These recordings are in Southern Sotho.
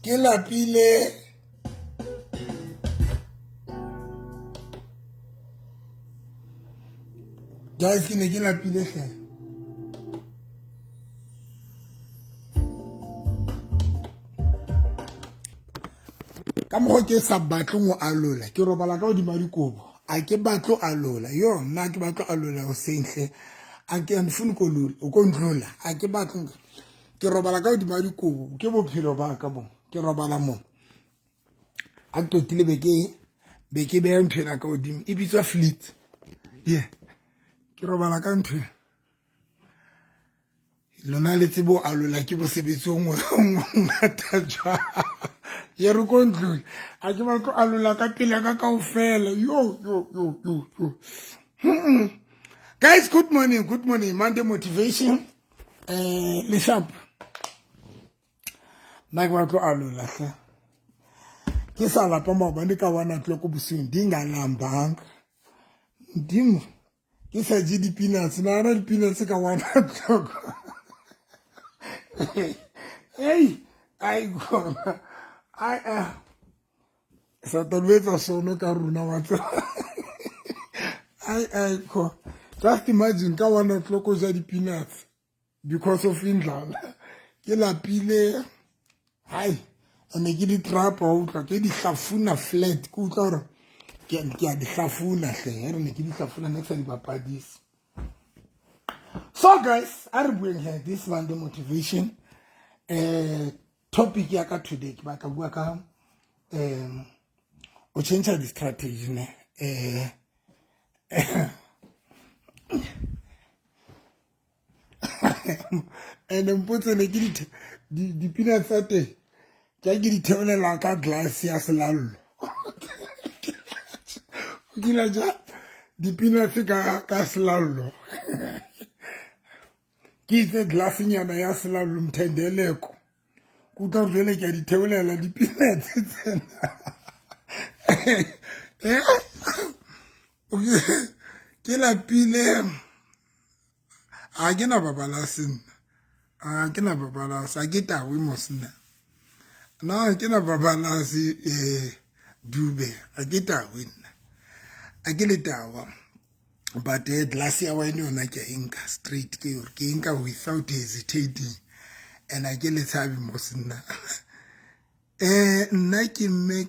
Ke lapile. Guys, ke ne ke lapile hle. Ka mokgwa ke sa batleng go alola, ke robala ka godima dikobo. A ke batlo alola. Yo, nna ke batlo alola hoseng hle. A ke andifuni kolola, o ko ndlola. A ke batlo ke robala ka godima dikobo. Ke bophelo ba ka bo. Ke robala mo. A ke totile be ke beya ntho ena ka godimo. E bitswa fleet. Yeah. Ke robala ka ntho ena. Lona le tsebo alola ke mosebetsi o ngwe o ngata jwang. Ye re ko ntlong a ke batlo alola ka pele ka kaofela. Yo yo yo yo yo. Guys, good morning, good morning. Monday motivation. Le sharp. Nna ke batlo alola hle. Ke sa lapa maobane ka 1 o'clock bosiung dingalambanga. Modimo ke sa je di-peanuts, nagana di-peanuts ka 1 o'clock. Ei, ai gona. Ai ah. Satane o etsa sono ka rona wa tseba. Ai ai ko. Just imagine ka 1 o'clock o ja di-peanuts because of indlala. Ke lapile. Hai, ene ke di trapa wa utlwa ke di hlafuna flat ke utlwa gore ke a di hlafuna hle re ne ke di hlafuna ne ke sa di bapadise. So guys, a re bueng here this Monday motivation. Topic ya ka today ke batla bua ka o change di strategy ne. And mpotse ne ke dipina tsa teng ke ke di theolela ka glass ya selallo. O kile ja dipina tse ka selallo. Ke itse glassnyana ya selallo mthendeleko. Ke utlwa gore jwale ke a di theolela dipina tse tsena. Ke lapile. A ke na babalase nna. A ke na babalase, a ke tawe mos nna. Nna ke na babalase dube, a ke tawe nna. A ke le tawa. But glass ya wine yona ke a e nka straight ke yore ke e nka without hesitating. And a ke le tshabe mos nna. Nna ke mme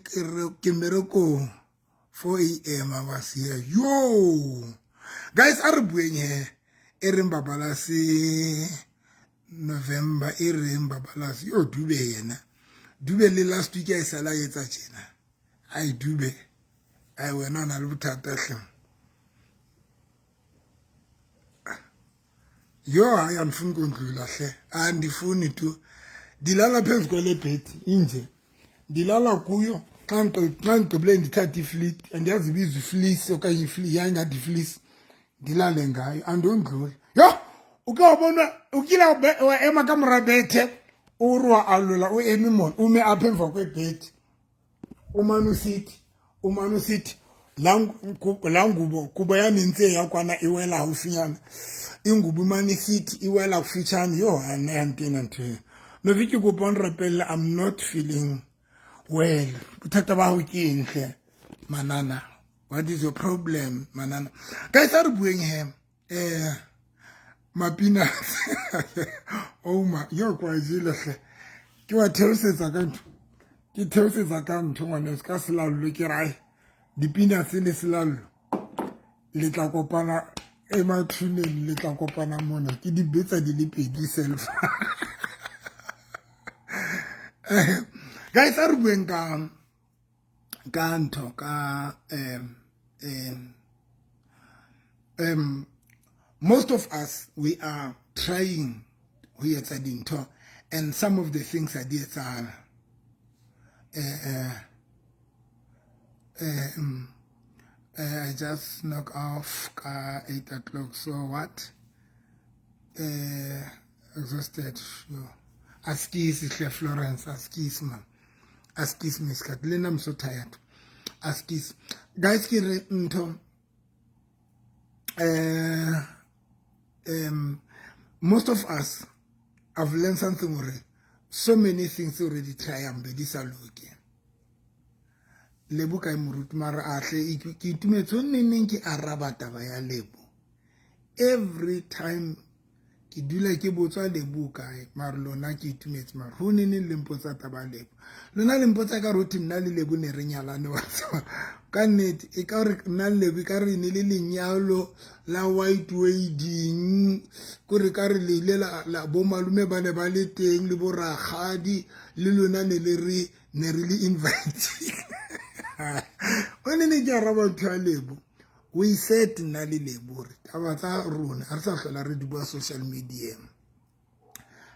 ke mmerekong 4 a.m. I was here. Yo! Guys, a re bueng he. E reng babalase November, e reng babalase. Yo, dube yena. Dube le last week a e sala etsa tjena. Ai dube. Ai wena o na le bothata hle. Yo, hayi andifuni kondlula hle. Andifuni tu. Ndilala phezu kwale bhedi inje. Ndilala kuyo xa ndigqibile ndithathe ifleet. Andiyazi ibizwa ifleece okanye ifleece, yayingathi ifleece. Ndilale ngayo, andondlula. Yho, uke wabona ukile wa ema ka mora bethe o re wa alola o eme mona, o me apha emva kwebhedi. Umane usithi, umane usithi la ngubo kuba ya mentsi ya kwana e wela haufinyana. Ingubo imane isithi iwela kufitshane. Yho, ha nna ya ntena ntho eo. Novi ke kopa o nrapelle, I'm not feeling well. Bothata ba hao ke eng hle manana? What is your problem manana? Guys, a re bueng he. Mapina. Oh ma, yo kwa jele hle. Ke wa theosetsa ka ntho. Ke theosetsa ka ntho ngwaneso ka selallo ke re dipina tse le selallo le tla kopana e mathuneng, le tla kopana mona. Ke di betsa di le pedi self. Guys, a re bueng ka ntho ka most of us we are trying ho etsa dintho and some of the things are di etsahala. I just knock off ka 8 o'clock, so what? Exhausted. Sure. Askisi hle Florence, askisi man. Askisi miss Kathleen, I'm so tired. Askisi. Guys, ke re ntho most of us have learned something already. So many things tseo re di tryang be di sa loke. Lebo kae moruti mara a hle ke itumetse neng ke araba taba ya Lebo. Every time ke dula ke botswa Lebo kae mara lona ke itumetse mara ho ne neng le mpotsa taba ya Lebo. Lona le mpotsa ka rothi nna le Lebo ne re nyalane wa tseba. Ka nnete e ka re nna le Lebo e ka re ne le lenyalo la white wedding kore ka re le ile la bo malome ba ne ba le teng le bo rakgadi le lona ne le re ne re le invite. O ne ne ke araba ntho ya Lebo. We said nna le Lebo re taba tsa rona ha re sa hlola re di bua social media.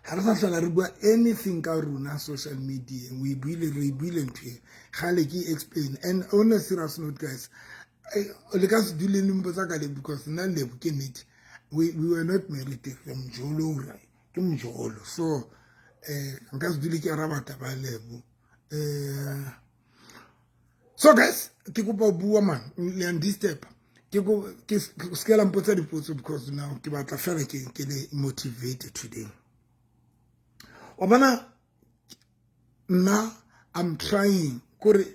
Ha re sa hlola re bua anything ka rona social media. We buile re buile ntho e gale ke explain. And on a serious note guys, le ka se dule le mpotsa ka Lebo because nna le Lebo ke nnete we were not married, re mjolo, ke mjolo. So nka se dule ke araba taba ya Lebo. So guys, ke kopa ho bua man, le a disturb. Ke ko ke se la mpotsa dipotso because now ke batla fela ke le motivated today. Wa bona nna I'm trying kore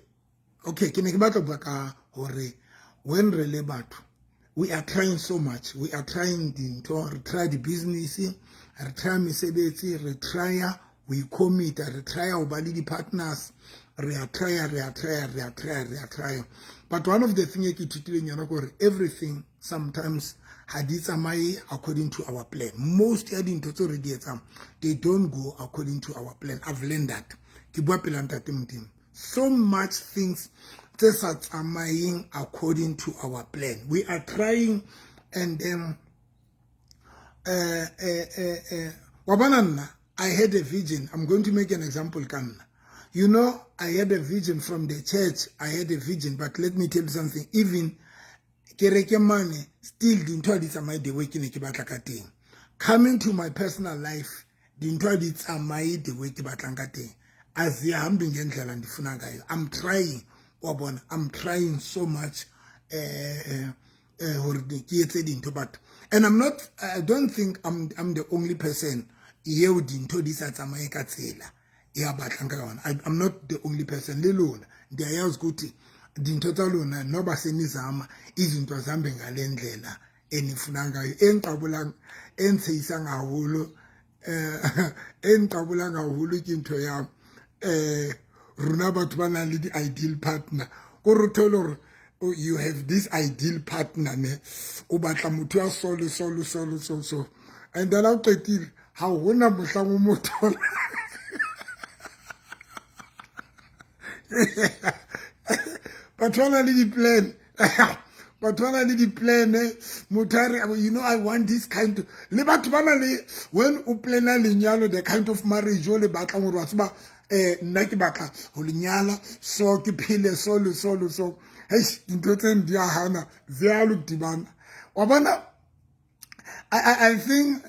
okay ke ne ke batla bua ka hore when re le batho we are trying so much, we are trying dintho, re try di business, re try mesebetsi, re try we commit, re try ho ba le di partners, re a try, re a try, re a try, re a try. But one of the thing e ke ithutileng yona ke hore everything sometimes ha di tsamaye according to our plan. Most ya dintho tseo re di etsang, they don't go according to our plan. I've learned that. Ke bua pela ntate Modimo. So much things tse sa tsamayeng according to our plan. We are trying and then wa bona nna I had a vision. I'm going to make an example ka nna. You know, I had a vision from the church. I had a vision, but let me tell you something. Even kereke mane, still dintho ha di tsamaye the way ke ne ke batla ka teng. Coming to my personal life, dintho ha di tsamaye the way ke batlang ka teng. Azihambi ngendlela ndifuna ngayo. I'm trying, wa bona, I'm trying so much hore ke etse dintho, but and I'm not, I don't think I'm the only person eo dintho di sa tsamaye ka tsela e a batlang ka yona. I'm not the only person. Le lona ndiyayazi ukuthi dintho tsa lona noba senizama izinto azihambe ngale ndlela enifuna ngayo. Engiqabulang entshehisa haholo engiqabulang haholo ke ntho ya rona batho ba nang le di-ideal partner. Ko re thole hore you have this ideal partner ne, o batla motho ya so le so le so le so so, and then ha o qetile ha hona mohlang o mo thola. Batho ba na le di-plan, batho ba na le di-plan. Motho a re, you know, I want this kind of, le batho ba na le, when o plana lenyalo, the kind of marriage o le batlang hore wa tseba nna ke batla ho le nyala so ke phele so le so le so. Eish, dintho tse di a hana ziyaludibana. Wa bona, I think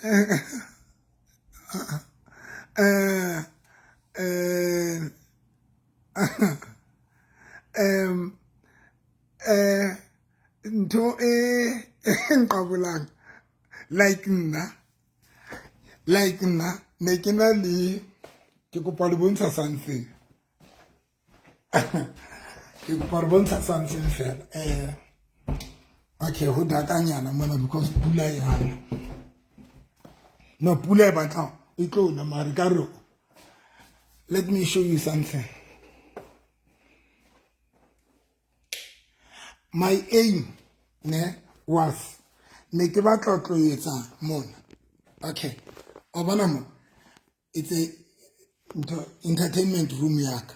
ntho e nqabolang like nna ne ke na le ke kopa le bontsha something. Ke kopa re bontsha something fela. Okay, ho dakanyana mona because pula e hana. No, pula e batla e tlo na mare ka re. Let me show you something. My aim ne was ne ke batla tlo etsa mona. Okay. O bona mo, it's a entertainment room ya ka.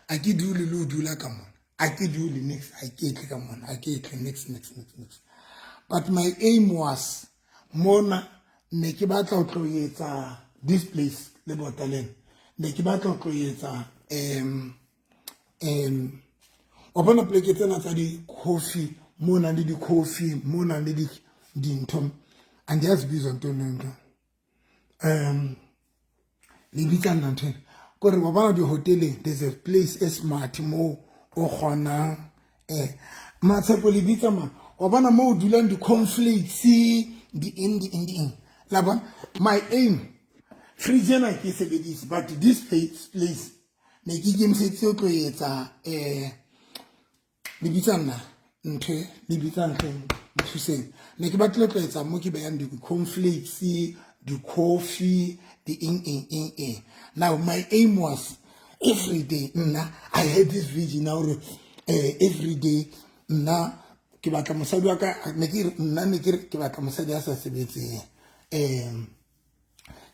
A ke dule le ho dula ka mona. A ke dule next, a ke tle ka mona, a ke tle next, next, next, next. But my aim was mona ne ke batla ho tlo etsa this place le bota lena. Ne ke batla ho tlo etsa wa bona pleke tsena tsa di-coffee, mo nang le di-coffee, mo nang le dintho. Andiyazibizwa ntoni ntho. Le bitsa nna ntho ena. Kore wa bona di-hoteleng, there's a place e smart mo o kgonang Matshepo le bitsa ma. Wa bona mo o dulang di-cornflakes, di eng, di eng, di eng. La bona, my aim Fridge ena ke e sebedise, but this place ne ke ikemiseditse ho tlo etsa um le bitsa nna ntho le bitsa ntho nthuseng. Ne ke batlile tlo etsa mo ke behang di-cornflakes, di-coffee, di eng eng eng eng. Now my aim was every day nna I had this vision ya gore every day nna ke batla mosadi wa ka, ne ke nna ne ke re ke batla mosadi a sa sebetseng.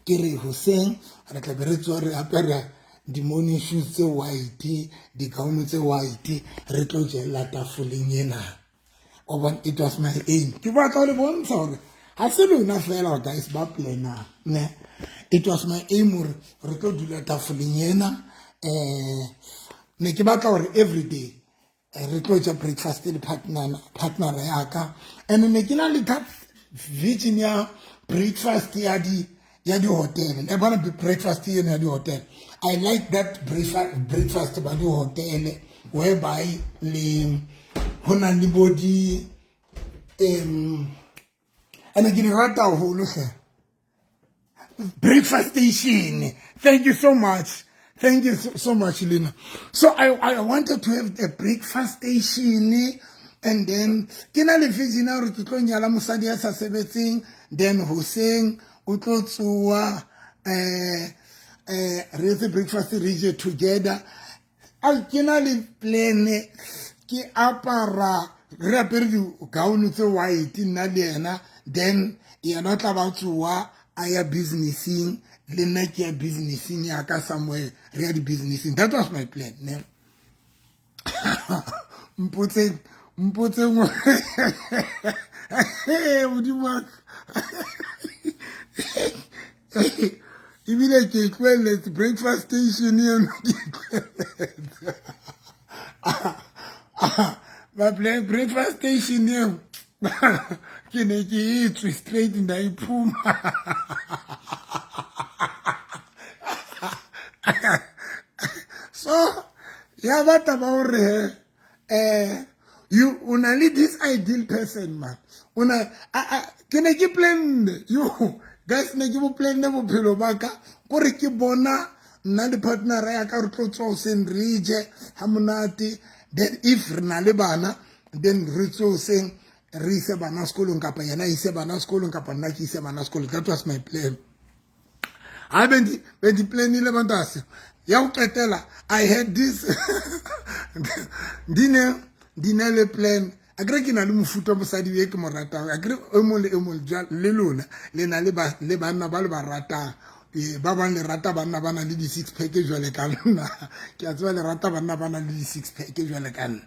Ke re hoseng re tla be re tswa re apera di-morning shoes tse white, di-gown tse white, re tlo jella tafoleng ena. O bona, it was my aim. Ke batla le bontsha hore ha se lona fela guys ba planang ne. It was my aim hore re tlo dula tafoleng ena. Ne ke batla hore every day re tlo ja breakfast le partner ya ka, and ne ke na le that vision ya breakfast ya di-hotel. Le bona breakfast eno ya di-hotel, I like that breakfast ba di-hotel whereby le ho na le bo di and ke di rata haholo hle. Breakfast station. Thank you so much. Thank you so, so much, Lina. So I wanted to have a breakfast station, and then ke na le vision ya hore ke tlo nyala mosadi ya sa sebetseng, then hoseng o tlo tsoa re etse breakfast, re je together. A ke na le plan, ke apara re apere di-gown tse white nna le yena, then yena o tla ba tsoa a ya businessing, le nna ke ya businessing ya ka somewhere, re ya di-businessing. That was my plan ne. Mpotseng, mpotseng, modimo wa ka, ebile ke e tlohelletse breakfast station eno, ke e tlohelletse ba breakfast station eo, ke ne ke e tswe straight ndaiphuma. So ya ba taba hore you o na le this ideal person man, o na ke ne ke planne, yo guys, ne ke bo planne bophelo ba ka kore ke bona nna le partner ya ka re tlo tswa hoseng re je ha monate, then if re na le bana, then re tswe hoseng re ise bana sekolong, kapa yena a ise bana sekolong, kapa nna ke ise bana sekolong. That was my plan. Hayi, bendiplanile bantase. Ya ho qetela, I had this ndine le plan. Akere ke na le mofuta wa mosadi e ke mo ratang, akere e mong le e mong le lona le na le banna ba le ba ratang. Ba bang le rata banna ba nang le di-six pack jwale ka nna, ke a tseba le rata banna ba nang le di-six pack jwale ka nna.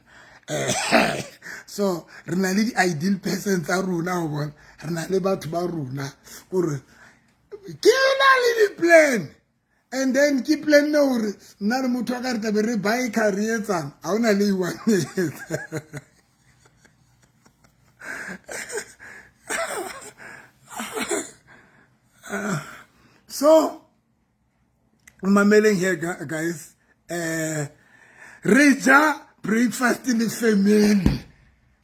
So re na le di-ideal person tsa rona, ho bona re na le batho ba rona kore ke na le di-plan, and then ke planne hore nna le motho wa ka re tlabe re biker re etsang, ha hona le one etsa. So mameleng here guys, re ja breakfast le family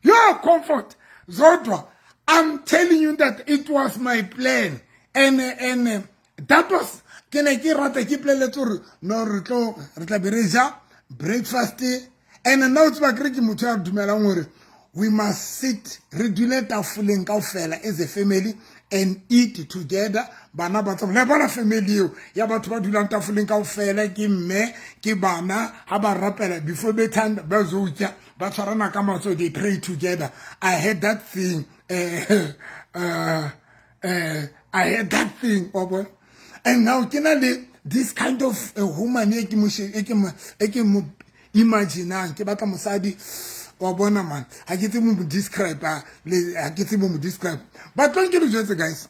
yo comfort Zodwa. I'm telling you that it was my plan, and that was ke ne ke rata ke pleletse gore no re tlo re tla be re ja breakfast, and nna o tseba kere ke motho ya dumelang gore we must sit re dule tafoleng kaofela as a family and eat together. Bana ba tsamaya le bona family eo ya batho ba dulang tafoleng kaofela, ke mme ke bana, ha ba rapela before bedtime ba zotja ba tshwarana ka matsoho, they pray together. I had that thing, I had that thing, wa bona. And now ke na le this kind of a woman e ke mo e ke mo e ke mo imaginang, ke batla mosadi wa bona man, ha ke tsebe mo describe, le ha ke tsebe mo describe, but tlong ke le jwetse guys,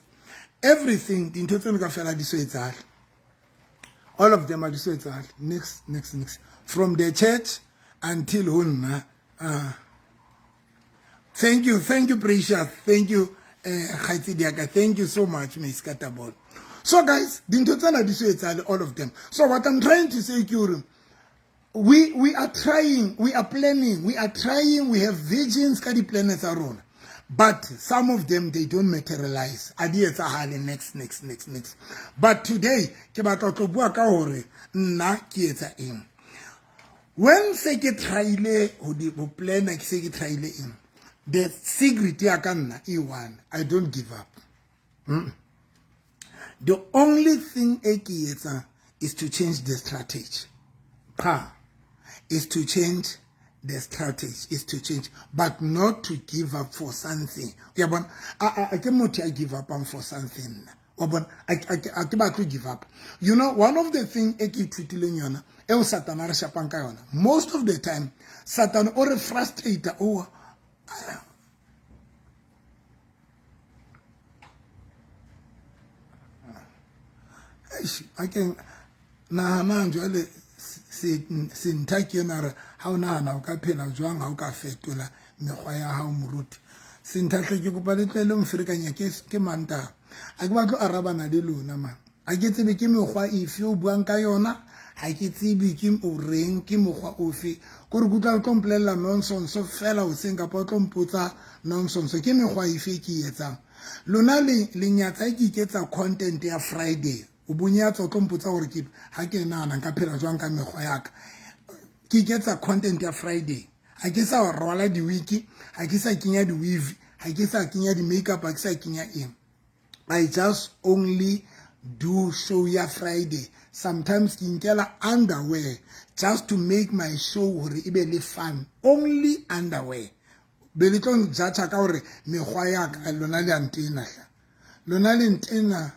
everything dintho tseno ka fela di so etsahale, all of them are di so etsahale, next next next from the church until ho nna. Thank you, thank you Precious, thank you kgaitsedi ya ka, thank you so much Miss Katabolo. So guys, dintho tsena di so etsahale, all of them. So what I'm trying to say ke hore we are trying, we are planning, we are trying, we have visions ka di-plan tsa rona, But some of them, they don't materialize, a di etsahale. Next, next, next, next. But today ke batla tlo bua ka hore nna ke etsa eng when se ke tryile ho di ho plana, ke se ke tryile eng. The secret ya ka nna e one: I don't give up. The only thing e ke etsang is to change the strategy, pa is to change the strategy, is to change, but not to give up for something. Uyabona, a ke motho a give up for something nna. Wa bona, a ke batle give up. One of the thing e ke ithutileng yona eo Satana a re shapang ka yona, most of the time Satan o re frustrate o a ke nahanang jwale. Sentha ke ena re ha o nahana o ka phela jwang ha o ka fetola mekgwa ya hao. Moruti Sentha hle, ke kopa le tlele mferekanya ke Mantaha. A ke batlo arabana le lona man. A ke tsebe ke mekgwa efe o buang ka yona, ha ke tsebe ke o reng, ke mokgwa ofe. Kore ke utlwa o tlo mpolelela nonsense fela hoseng, kapa o tlo mpotsa nonsense. Ke mekgwa efe ke e etsang? Lona le nyatsa ke iketsa content ya Friday, o bonyatsa, o tlo mpotsa gore ke ha ke nahana nka phela jwang ka mekgwa ya ka. Ke iketsa content ya Friday. Ha ke sa rwala di-wig, ha ke sa kenya di-weave, ha ke sa kenya di-makeup, ha ke sa kenya eng. I just only do show ya Friday. Sometimes ke nkela underwear just to make my show hore e be le fun. Only underwear. Be le tlo njatjha ka hore mekgwa ya ka. Lona le a ntena hle, lona le ntena,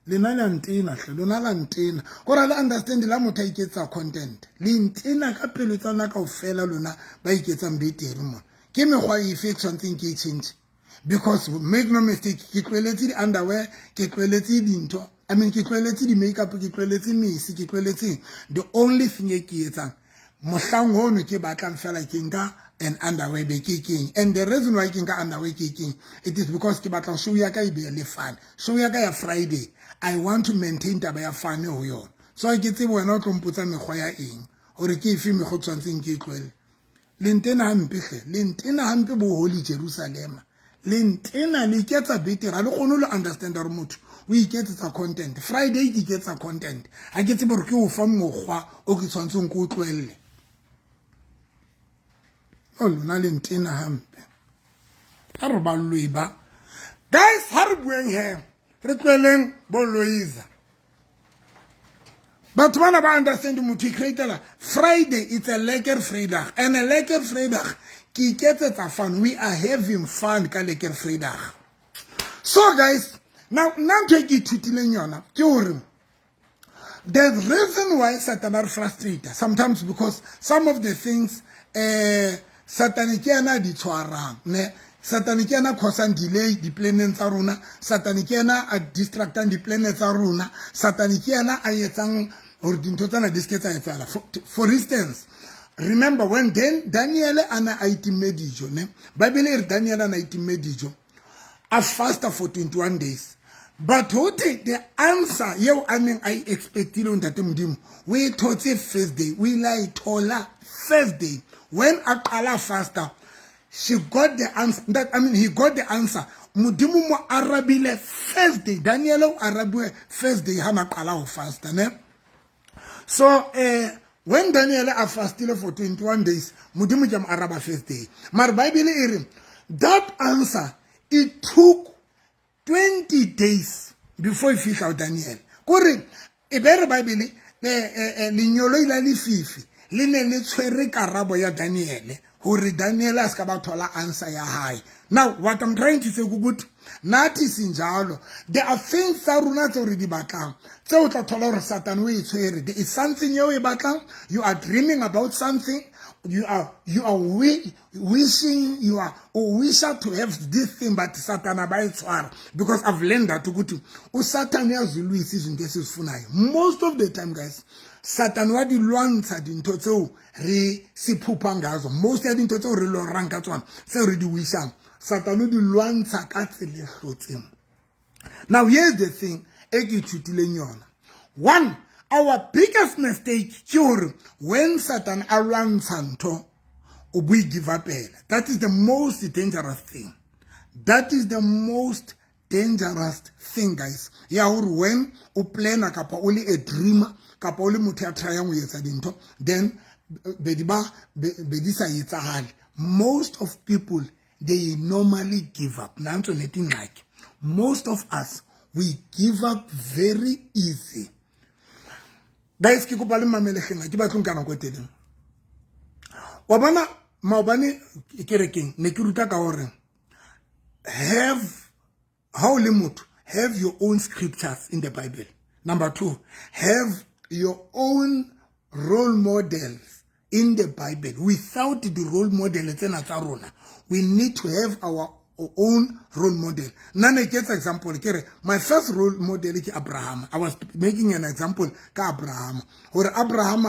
lena le a ntena hle, lona la ntena. Kore le understand la motho a iketsa content, le ntena ka pelo tsa lona kaofela, lona ba iketsang betere mona. Ke mekgwa efe e tshwantseng ke e change? Because make no mistake, ke tlohelletse di-underwear, ke tlohelletse dintho, I mean, ke tlohelletse di-makeup, ke tlohelletse mese, ke tlohelletseng. The only thing e ke etsang mohlang ono ke batlang fela, ke nka an underwear be ke keng. And the reason why ke nka underwear ke keng, it is because ke batla show ya ka e be le fun. Show ya ka ya Friday, I want to maintain taba ya fun ho yona. So ke tsebe wena o tlo mpotsa mekgwa ya eng, hore ke efe mekgwa o tshwantseng ke e tlohelle. Le ntena hampe hle, le ntena hampe bo Holy Jerusalema. Le ntena, le iketsa betere, ha le kgone le understand hore motho o iketsetsa content. Friday ke iketsa content. Ha ke tsebe hore ke o fa mokgwa o ke tshwantseng ke o tlohelle. O lona le ntena hampe. Ha re ba loi ba, guys, ha re bueng he, re tlohelleng bo Loisa. Batho bana ba understand motho e createla Friday. It's a lekker Vrydag, and a lekker Vrydag ke iketsetsa fun. We are having fun ka lekker Vrydag. So guys, now nna ntho e ke ithutileng yona ke hore the reason why Satan are frustrated sometimes, because some of the things, Satan ke yena a di tshwarang ne. Satan ke yena causang delay di-planeng tsa rona. Satan ke yena a distractang di-plane tsa rona. Satan ke yena a etsang hore dintho tsena di seke tsa etsahala. For instance, remember when Daniel a ne a itimme dijo ne? Bible e re Daniel a ne a itimme dijo, a fasta for 21 days, but ho the answer yeo a neng a e expectile ho ntate Modimo, o e thotse first day. O ile a e thola first day when a qala faster. She got the answer that, I mean, he got the answer. Modimo mo arabile first day. Daniel o arabiwe first day ha na qala ho fasta ne. So when Daniel a fastile for 21 days, Modimo ke mo araba first day. Mara Bible e re that answer, it took 20 days before e fihla ho Daniel. Kore e be re Bible, lenyolo la lefifi le ne le tshwere karabo ya Daniel, hore Daniel a ska ba thola answer ya hae. Now what I'm trying to say ukuthi nathi sinjalo. There are things tsa rona tseo re di batlang, tseo o tla thola hore Satan o e tshwere. There is something eo e batlang. You are dreaming about something, you are wishing, you are o wisha to have this thing, but Satan a ba e tshwara. Because I've learned that ukuthi uSatan uyazilwisa izinto esizifunayo. Most of the time, guys, Satan wa di lwantsha dintho tseo re se phupha ngazo. Most ya dintho tseo re lorang ka tsona, tseo re di wishang, Satan o di lwantsha ka tsela e hlotseng. Now here's the thing e ke ithutileng yona. One, our biggest mistake ke hore when Satan a lwantsha ntho, o bo e give upela. That is the most dangerous thing. That is the most dangerous thing, guys, ya hore when o plana kapa o le a dreamer kapa o le motho ya tryang ho etsa dintho, then be di ba be di sa etsahale. Most of people, they normally give up. Nantso neti ingxaki. Most of us, we give up very easy, guys. Ke kopa le mamele hleng, ke batle nka nako e telele. Wa bona, maobane kerekeng ne ke ruta ka hore have, ha o le motho, have your own scriptures in the Bible. Number two, have your own role models in the Bible. Without the role model tsena tsa rona, we need to have our own role model. Nna ne ke etsa example, ke re my first role model ke Abraham. I was making an example ka Abraham, gore Abraham,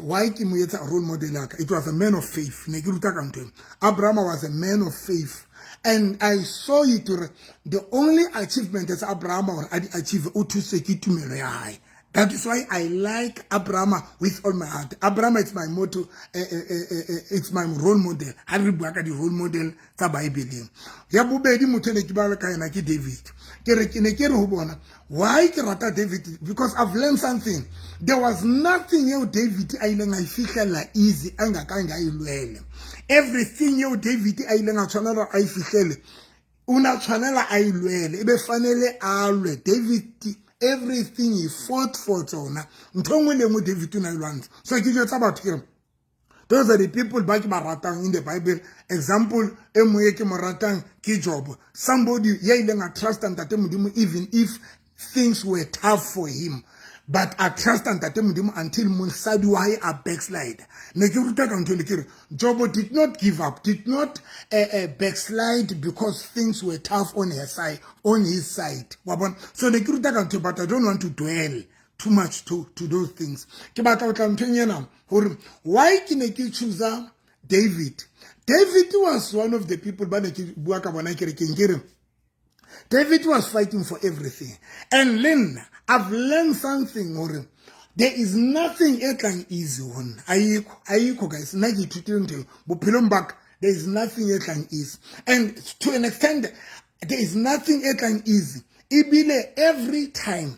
why ke mo etsa role model ya ka? It was a man of faith. Ne ke ruta ka ntho. Abraham was a man of faith, and I saw it gore the only achievement tsa Abraham gore a di achieve, o thusitswe ke tumelo ya hae. That is why I like Abraham with all my heart. Abraham is my motto, it's my role model. Ha re bua ka di role model tsa Bible. Ya bobedi, motho ne ke bala ka yena ke David. Ke re ke ne ke re ho bona, why ke rata David? Because I've learned something. There was nothing eo David a ileng a e fihlella easy a ngakang a e lwele. Everything eo David a ileng a tshwanela a e fihlele, o na tshwanela a e lwele, e be fanele a lwe. David, everything he fought for tsona. Ntho e nngwe le nngwe David o na e lwantsha. So ke jwetsa batho ke re those are the people ba ke ba ratang in the Bible. Example e nngwe e ke mo ratang ke Job, somebody ya ileng a trusta Ntate Modimo even if things were tough for him, but a trust Ntate Modimo until mosadi wa hae a backslide. Ne ke ruta ka ntho le ke re Job did not give up, did not backslide because things were tough on her side, on his side, wa bona. So ne ke ruta ka ntho, but I don't want to dwell too much to those things. Ke batla ho tla nthong ena hore why ke ne ke choose David. David was one of the people ba ne ke bua ka bona kerekeng. Ke re David was fighting for everything. And le nna, I've learned something hore there is nothing e tlang easy ho nna. Ayikho, ayikho, guys. Nna ke ithutile ntho eo bophelong ba ka. There is nothing e tlang easy. And to an extent, there is nothing e tlang easy. Ebile every time,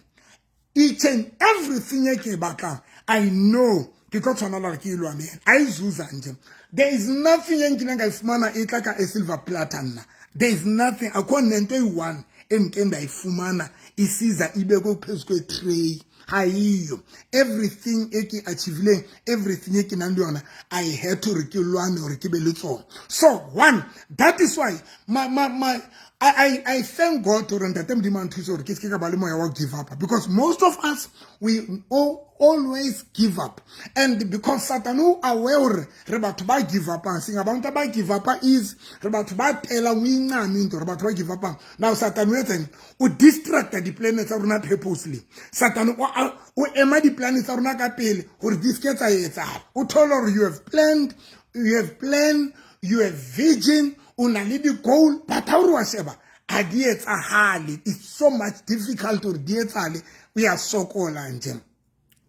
each and everything e ke e batlang, I know ke tlo tshwanela hore ke e lwanele. A e zuza nje. There is nothing e nkileng ka e fumana e tla ka a silver platter nna. There is nothing. Akho nento eyi-one endike ndayifumana isiza ibekwe phezu kwe-tray, ayiyo. Everything e ke achievileng, everything e ke nang le yona, I had to re ke lwane hore ke be le tsona. So one, that is why my I thank God hore Ntate Modimo a nthuse hore ke seke ka ba le moya wa give up, because most of us, we always give up. And because Satan o aware hore re batho ba give upang, singabantu aba give up easy, re batho ba telang o incame into, re batho ba give upang. Now Satan o etseng? O distracta di-plan tsa rona purposely. Satan o ema di-plan tsa rona ka pele hore di seke tsa etsahala. O thole hore you have planned, you have plan, you have vision, o na le di-goal, but ha o re wa sheba, ha di etsahale. It's so much difficult hore di etsahale, o ya sokola nje.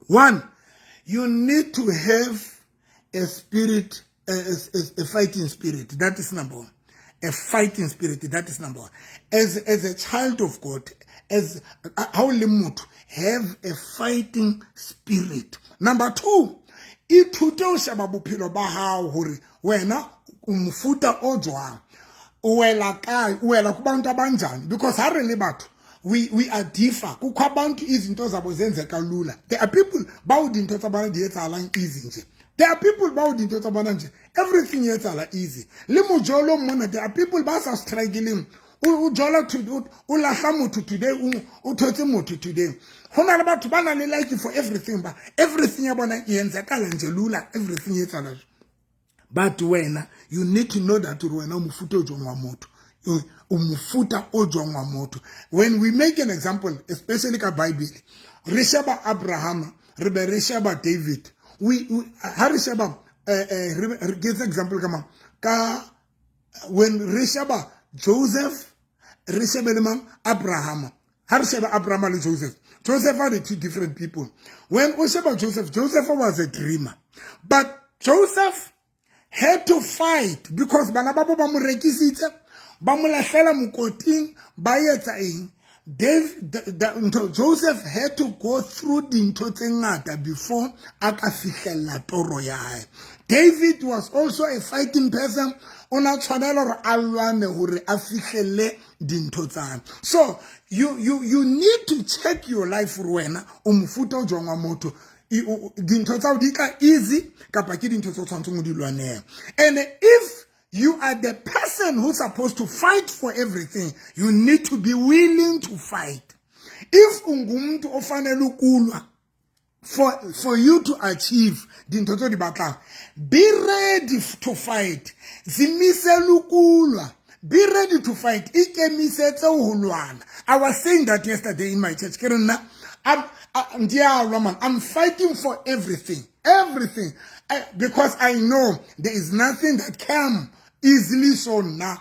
One, you need to have a spirit, a fighting spirit. That is number one. A fighting spirit, that is number one. As a child of God, as ha o le motho, have a fighting spirit. Number two, ithute ho sheba bophelo ba hao hore wena o mofuta o jwang, o wela kae, o wela kubantu abanjani, because ha re le batho, we are differ. Kukho abantu izinto zabo zenzeka lula. There are people bao dintho tsa bona di etsahalang easy nje. There are people bao dintho tsa bona nje, everything e etsahala easy. Le mojolo mona, there are people ba sa struggling. O jola, o lahla motho today, o thotse motho today. Ho na le batho ba nang le like for everything, ba everything ya bona e enzakala nje lula, everything e etsahala. But wena, you need to know that hore wena o mofuta o jwang wa motho, o mofuta o jwang wa motho. When we make an example, especially ka Bible, re sheba Abraham, re be re sheba David, we ha re sheba, re ke example ka mang, ka when re sheba Joseph, re shebe le mang, Abraham. Ha re sheba Abraham le Joseph, Joseph are the two different people. When o sheba Joseph, Joseph was a dreamer, but Joseph had to fight because bana ba bo ba mo rekisitse. Ba mo lahlela mokoting, ba etsa eng. Dave, ntho, Joseph had to go through dintho tse ngata before a ka fihlella toro ya hae. David was also a fighting person. O na tshwanela hore a lwane hore a fihlelle dintho tsa hae. So you need to check your life hore wena o mofuta o jwang wa motho. Dintho tsa hao di tla easy kapa ke dintho tse o tshwanetseng ho di lwanela. And if you are the person who's supposed to fight for everything, you need to be willing to fight. If ungumuntu ofanele ukulwa for you to achieve dintho tse di batlang, be ready to fight. Zimisele ukulwa. Be ready to fight. Ikemisetse ho lwana. I was saying that yesterday in my church. Ke re nna, ndiyalwa man. I'm fighting for everything. Everything. Because I know there is nothing that came easily, so nna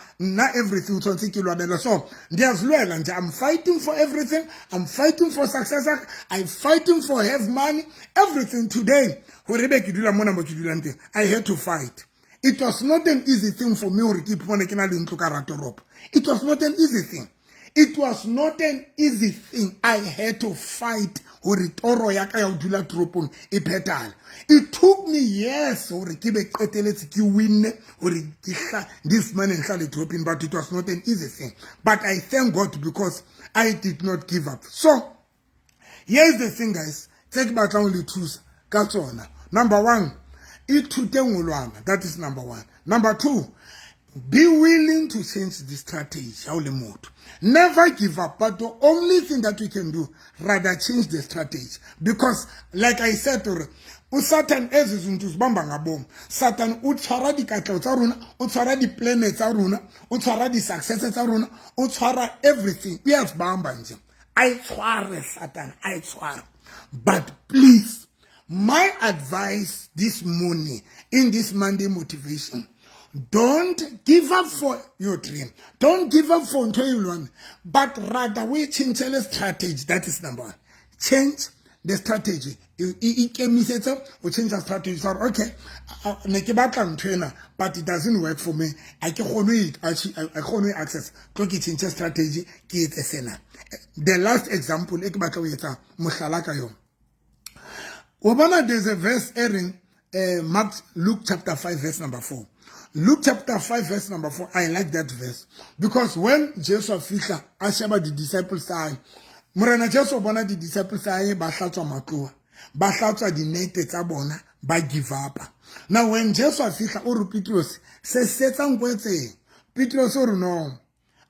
everything tshwanetse ke lwanela. So ndiyazilwela nje. I'm fighting for everything. I'm fighting for success. I'm fighting for have money, everything. Today, hore be ke dula mona mo ke dulang teng, I had to fight. It was not an easy thing for me hore ke ipone ke na le ntlo ka hara toropo. It was not an easy thing. It was not an easy thing. I had to fight hore toro ya ka ya ho dula toropong e phethahale. It took me years hore ke be qeteletse ke winne hore ke hla this money nhlale toropong, but it was not an easy thing. But I thank God because I did not give up. So here's the thing, guys, tse ke batlang ho le thusa ka tsona. Number one, ithute ho lwana. That is number one. Number two, be willing to change the strategy. Ha o le motho, never give up, but the only thing that we can do, rather change the strategy, because like I said, hore o Satan ezi zinto zibamba ngabomu. Satan o tshwara dikatleho tsa rona, o tshwara di-plan tsa rona, o tshwara di-success tsa rona, o tshwara everything. Uyazibamba nje, ayitshware Satan, ayitshware. But please, my advice this morning in this Monday motivation, don't give up for your dream. Don't give up for ntho e lwane, but rather we change the strategy. That is number one. Change the strategy. Ikemisetse o change strategy. Sorry, okay, ne ke batla ntho ena, but it doesn't work for me. A ke kgone ho kgone access. Tlo ke change strategy, ke etse sena. The last example e ke batla ho etsa mohlala ka yona. Wa bona, there's a verse e reng Mark, Luke chapter 5 verse number 4. Luke chapter 5 verse number 4. I like that verse because when Jesu fihla a sheba di disciples tsa hae, Morena Jesu bona di disciples tsa hae ba hlatswa matloa, ba hlatswa dinete tsa bona, ba give up. Now when Jesu a fihla, o re, "Petros, se setsang kwetseng?" Petros o re, "No."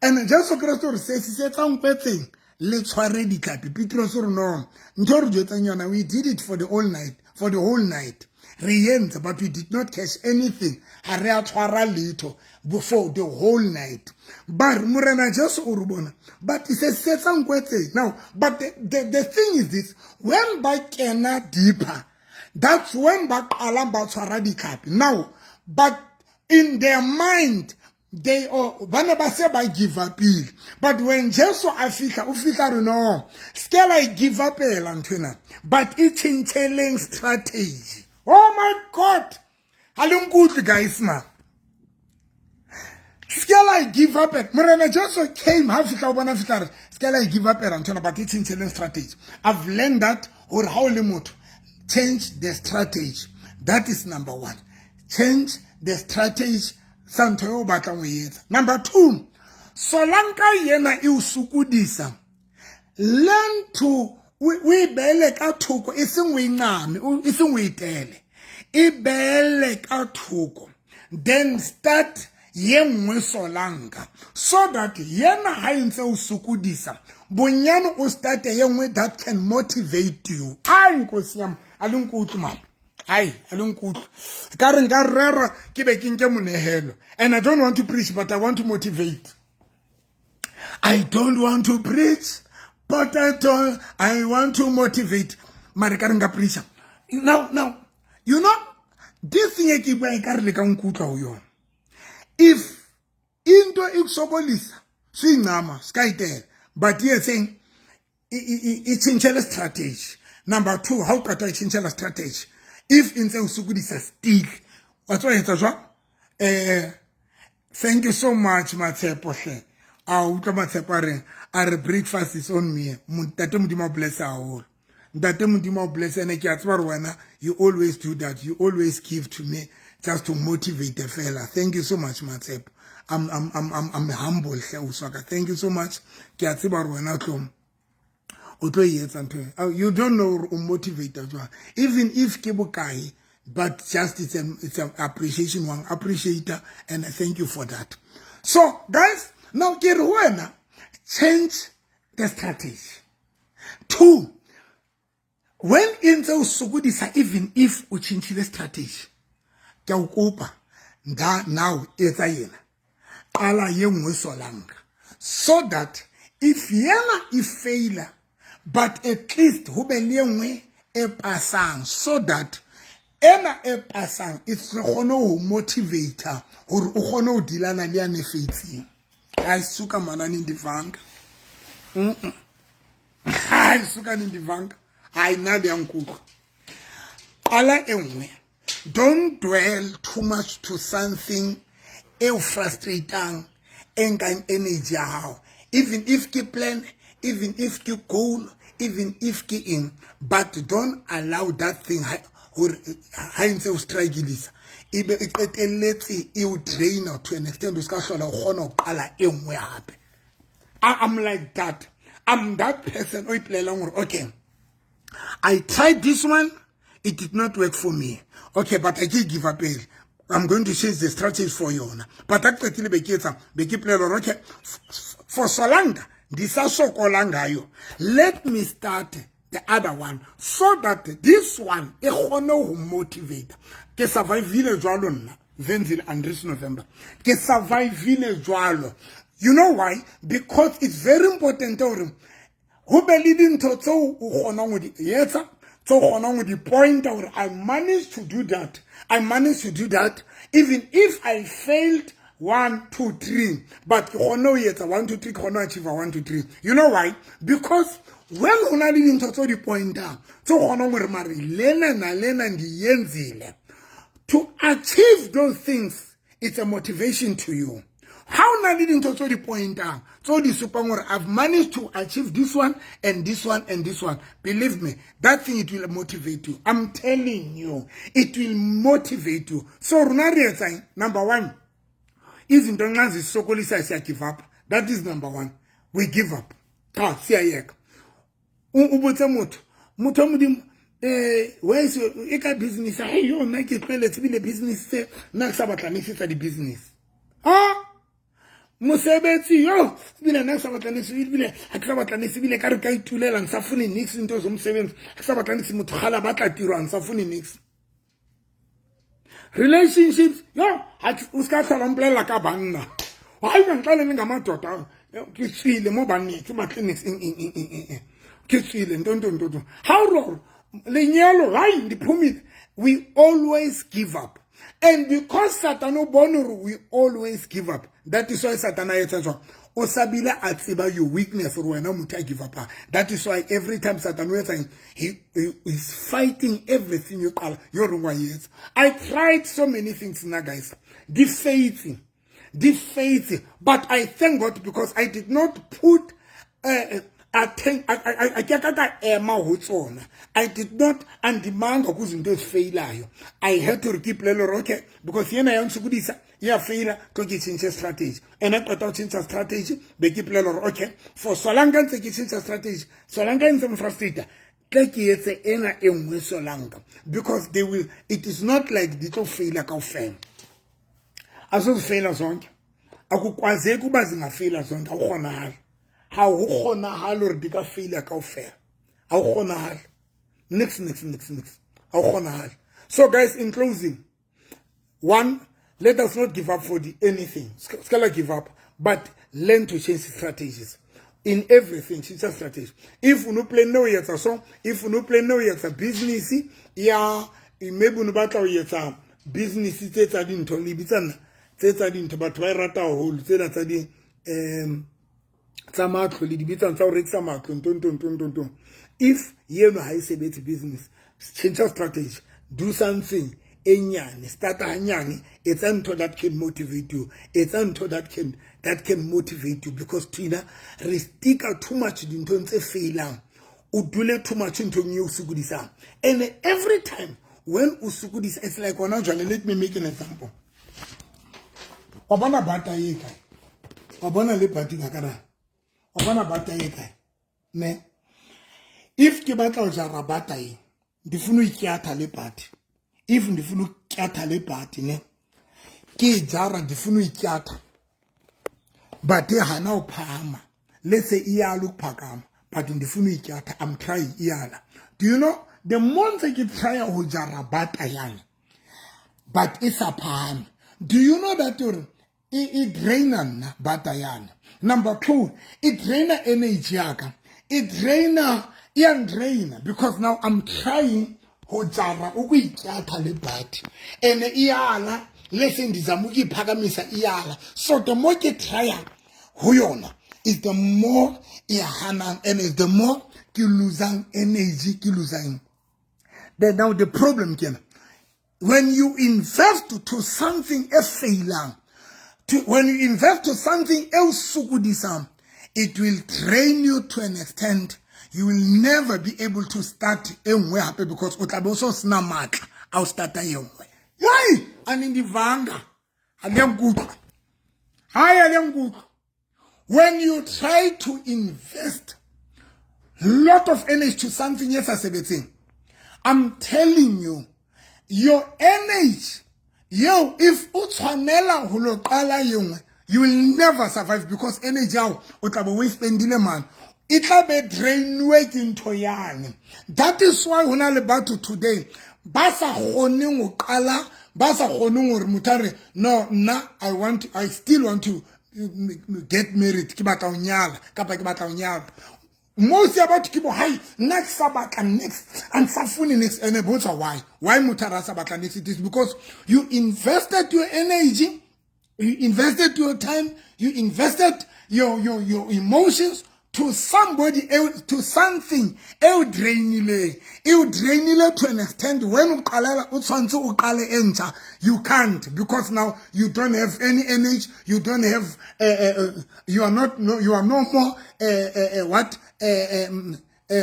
And Jesu Christ o re, "Se setsang kwetseng le tshware ditlhapi." Petros o re, "No, ntho re jwetsang yona, we did it for the whole night, for the whole night re entse, but we did not catch anything. Ha re a tshwara letho for the whole night." But Morena Jesu o re bona, but se setsang kwetseng. Now, but the thing is this: when ba kena deeper, that's when ba qalang ba tshwara ditlhapi. Now, but in their mind, they are ba ne ba se ba give up pele. But when Jesu a fihla, o fihla re, "No, se ke la e give up ela nthwena, but e tjhentjheleng strategy." Oh my God, ha le nkutlwe, guys, ma se ke la e give up. Morena Jesu came, ha fihla o bona, fihla re, "Se ke la e give up ela nthwena, but e tjhentjheleng strategy." I've learned that hore ha o le motho, change the strategy. That is number one. Change the strategy sa ntho eo o batlang ho etsa. Number two, solanka yena e o sokodisa, learn to o e beele ka thoko, e seng o e ncame, e seng o e tele, e beele ka thoko, then start ye nngwe solanka, so that yena ha e ntse o sokodisa bonyane, o starte ye nngwe that can motivate you. Ai, nkosi yam, a le nkutlwe mama. Ai, a le nkutlwe. Ka re nka rera ke be ke nke monehelo. And I don't want to preach, but I want to motivate. I don't want to preach, but I don't I want to motivate. Mare ka re nka preacher now. You know this thing e ke bua, e ka re le ka nkutlwa ho yona. If into ikusokolisa, suyincama, sikayitela, but ye saying itshintshele strategy. Number two, ha o qeta itshintshela strategy, if e ntse o sokodisa still, wa tswa etsa jwang? Thank you so much, Matshepo hle. A utlwa Matshepo a reng, a re, "Breakfast is on me." Ntate Modimo a bless haholo. Ntate Modimo a bless. Ene ke a tseba gore wena, you always do that, you always give to me just to motivate the fella. Thank you so much, Matshepo. I'm humble hle, uswaka. Thank you so much. Ke a tseba gore wena tlo o tlo e etsa ntho e. You don't know gore o motivate jwang, even if ke bokae, but just it's an appreciation one appreciator, and thank you for that. So guys, now ke re wena, change the strategy. Two, when e ntse o sokodisa, even if o tšhentšhile strategy, ke a o kopa nda now etsa yena, qala ye nngwe solanka, so that if yena e faila, but at least ho be le e nngwe e pasang, so that ena e pasang e kgone ho motivate hore o kgone ho dealana le yane faitseng. Hayi suka manani, ndivanga. Hayi suka, ndivanga. Hayi, nna le ya nkutlwa. Qala e nngwe. Don't dwell too much to something e o frustratang, e nkang energy ya hao, even if ke plan, even if ke goal, even if ke eng, but don't allow that thing hore ha ntse o strugglisa, ebe e qetelletse e o draina to an extent o ska hlola o kgona ho qala e nngwe hape. I'm like that. I'm that person o ipolelang hore, "Okay, I tried this one, it did not work for me. Okay, but I can't give up pele. I'm going to change the strategy for yona." But a qetile, be ke etsa, be ke ipolela hore, okay, for solanka ndisa sokola ngayo, let me start the other one so that this one e kgone ho motivate. Ke survivile jwalo nna, Zenzile Andres November. Ke survivile jwalo. You know why? Because it's very important hore ho be le dintho tseo o kgonang ho di etsa, tse o kgonang ho di pointa hore I managed to do that, I managed to do that, even if I failed one two three, but ke kgonne ho etsa one two three, ke kgonne ho achieve one two three. You know why? Because when ho na le dintho tse o di pointang, tse o kgonang hore mare lena na lena ndiyenzile, to achieve those things, it's a motivation to you. Ha o na le dintho tse o di pointang, tse o di supang hore I've managed to achieve this one and this one and this one, believe me, that thing, it will motivate you. I'm telling you, it will motivate you. So rona re etsang? Number one, izinto nxa zisokolisayo, siya give up. That is number one. We give up. Cha, siyayeka. O botse motho, motho wa Modimo, where e ka business? Hey yo, nna ke tlweletse bile business tse, nna ke sa batla niks tsa di-business. Ah, mosebetsi yo, ebile nna ke sa batla niks, ebile ha ke sa batla niks, ebile ka re ka itulela, ngisafuni niks into zomsebenzi, ha ke sa batla niks. Motho gala batla tiro, angisafuni niks. Relationships yo, o ska tlhola mpolelela ka banna. Hayi, ungangixeleli ngamadoda, ke tswile mo banneng, ke batle niks, eng eng eng eng eng, ke tswile nto nto nto nto. Ha o re lenyalo, hayi, ndiphumile. We always give up, and because Satan o bone hore we always give up, that is why Satan a etsa jwang? O sabile a tseba your weakness, gore wena motho a give up. That is why every time Satan o etsang, he is fighting everything yo qala yo reng wa etsa. I tried so many things na guys, di faitse, di faitse, but I thank God because I did not put a ke ka ema ho tsona. I did not andimanga kuzinto ezifeyilayo. I had to keep lelo, okay, because yena ya nsokodisa, ya feila, tlo ke change strategy. And qeta ho change strategy, be ke ipolela hore, okay, for solanka ntse ke change strategy, solanka ntse mo frustrate, tle ke etse ena e nngwe solanka, because they will, it is not like di tlo feila kaofela. Azozifeyila zonke, akukwazeki uba zingafeyila zonke, awukghonahali. Ha ho kgonahale hore di ka feila kaofela, ha ho kgonahale. Nix, nix, nix, nix, ha ho kgonahale. So guys, in closing, one, let us not give up for the anything. Ska give up, but learn to change strategies in everything. Change strategy. If o no plan ho etsa so, if o no plan ho etsa business ya, maybe o no batla ho etsa business tse tsa dintho, le bitsa nna tse tsa dintho, batho ba e rata haholo, tsena tsa di tsa matlo, le di bitsang tsa ho rekisa matlo, nto nto nto nto nto. If yeno ha e sebetse business, change strategy, do something. e nyane, starta hanyane, etsa ntho that can motivate you, etsa ntho that can motivate you, because thina re sticka too much dinthong tse failang. O dule too much nthong e o sokodisang, and every time when o sokodisa, it's like hona jwale. Let me make an example. Wa bona bata e kae? Wa bona le bati ka kana? Wa bona bata e kae ne? If ke batla ho jara bata e, ndifuna uyityatha le bhati. If ndifuna ukutyatha le bhati ne, ke e jara, ndifuna uyityatha, but hana uphahama. Let's say iyala ukuphakama, but ndifuna uyityatha. I'm trying, iyala. Do you know, the more ntse ke trya ho jara bata yane, but e sa phahame, do you know that hore e draina nna bata yane? Number two, e draina energy yaka, e draina, iyandraina, because now I'm trying ho jara ukuyityatha le bhati and iyala. Lese ndizama ukuyiphakamisa, iyala. So the more ke trya ho yona is the more e hanang, and is the more ke losang energy, ke losang. Then now the problem ke when you invest to something e failang, when you invest to something e o sokodisang, it will drain you to an extent you will never be able to start e nngwe hape, because o tla be o so sena matla a o starta e nngwe. Hayi, anindivanga, aliyankutlwa. Hayi, aliyankutlwa. When you try to invest lot of energy to something e sa sebetseng, I'm telling you, your energy yo, if o tshwanela ho lo qala e nngwe, you will never survive, because energy yao o tla be o e spendile man, e tla be drainwe ke ntho yane. That is why ho na le batho today ba sa kgoneng ho qala, ba sa kgoneng hore motho a re, "No, nna I still want to get married, ke batla ho nyala kapa ke batla ho nyala." Most ya batho ke bo, "Hai, nna ke sa batla next, and sa fune next." And botsa why motho a re a sa batla next. It is because you invested your energy, you invested your time, you invested your emotions to somebody else, to something e o drainileng, e o drainile to an extent when o qalela, o tshwanetse o qale e ntjha, you can't, because now you don't have any energy, you don't have you are not, no, you are no more what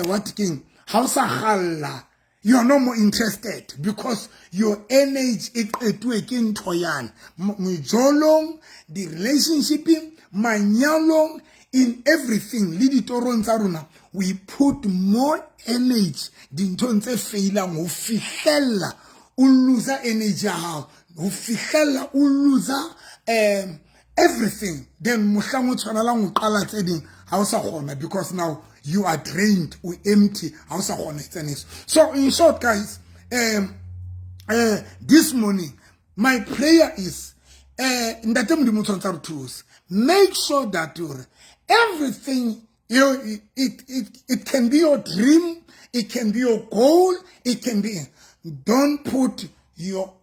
what king ha o sa galla. You are no more interested because your energy e qetuwe ke ntho yane. Mejolong, di-relationshipeng, manyalong, in everything, le ditorong tsa rona, we put more energy dinthong tse failang ho fihlella o losa energy ya hao, ho fihlella o losa everything. Then mohlang o tshwanelang ho qala tse ding, ha o sa kgona, because now you are drained, o empty, ha o sa kgona etsa niks. So in short, guys, this morning my prayer is, ntate Modimo o tshwanetse a re thuse. Make sure that your everything you it can be your dream, it can be your goal, it can be, don't put your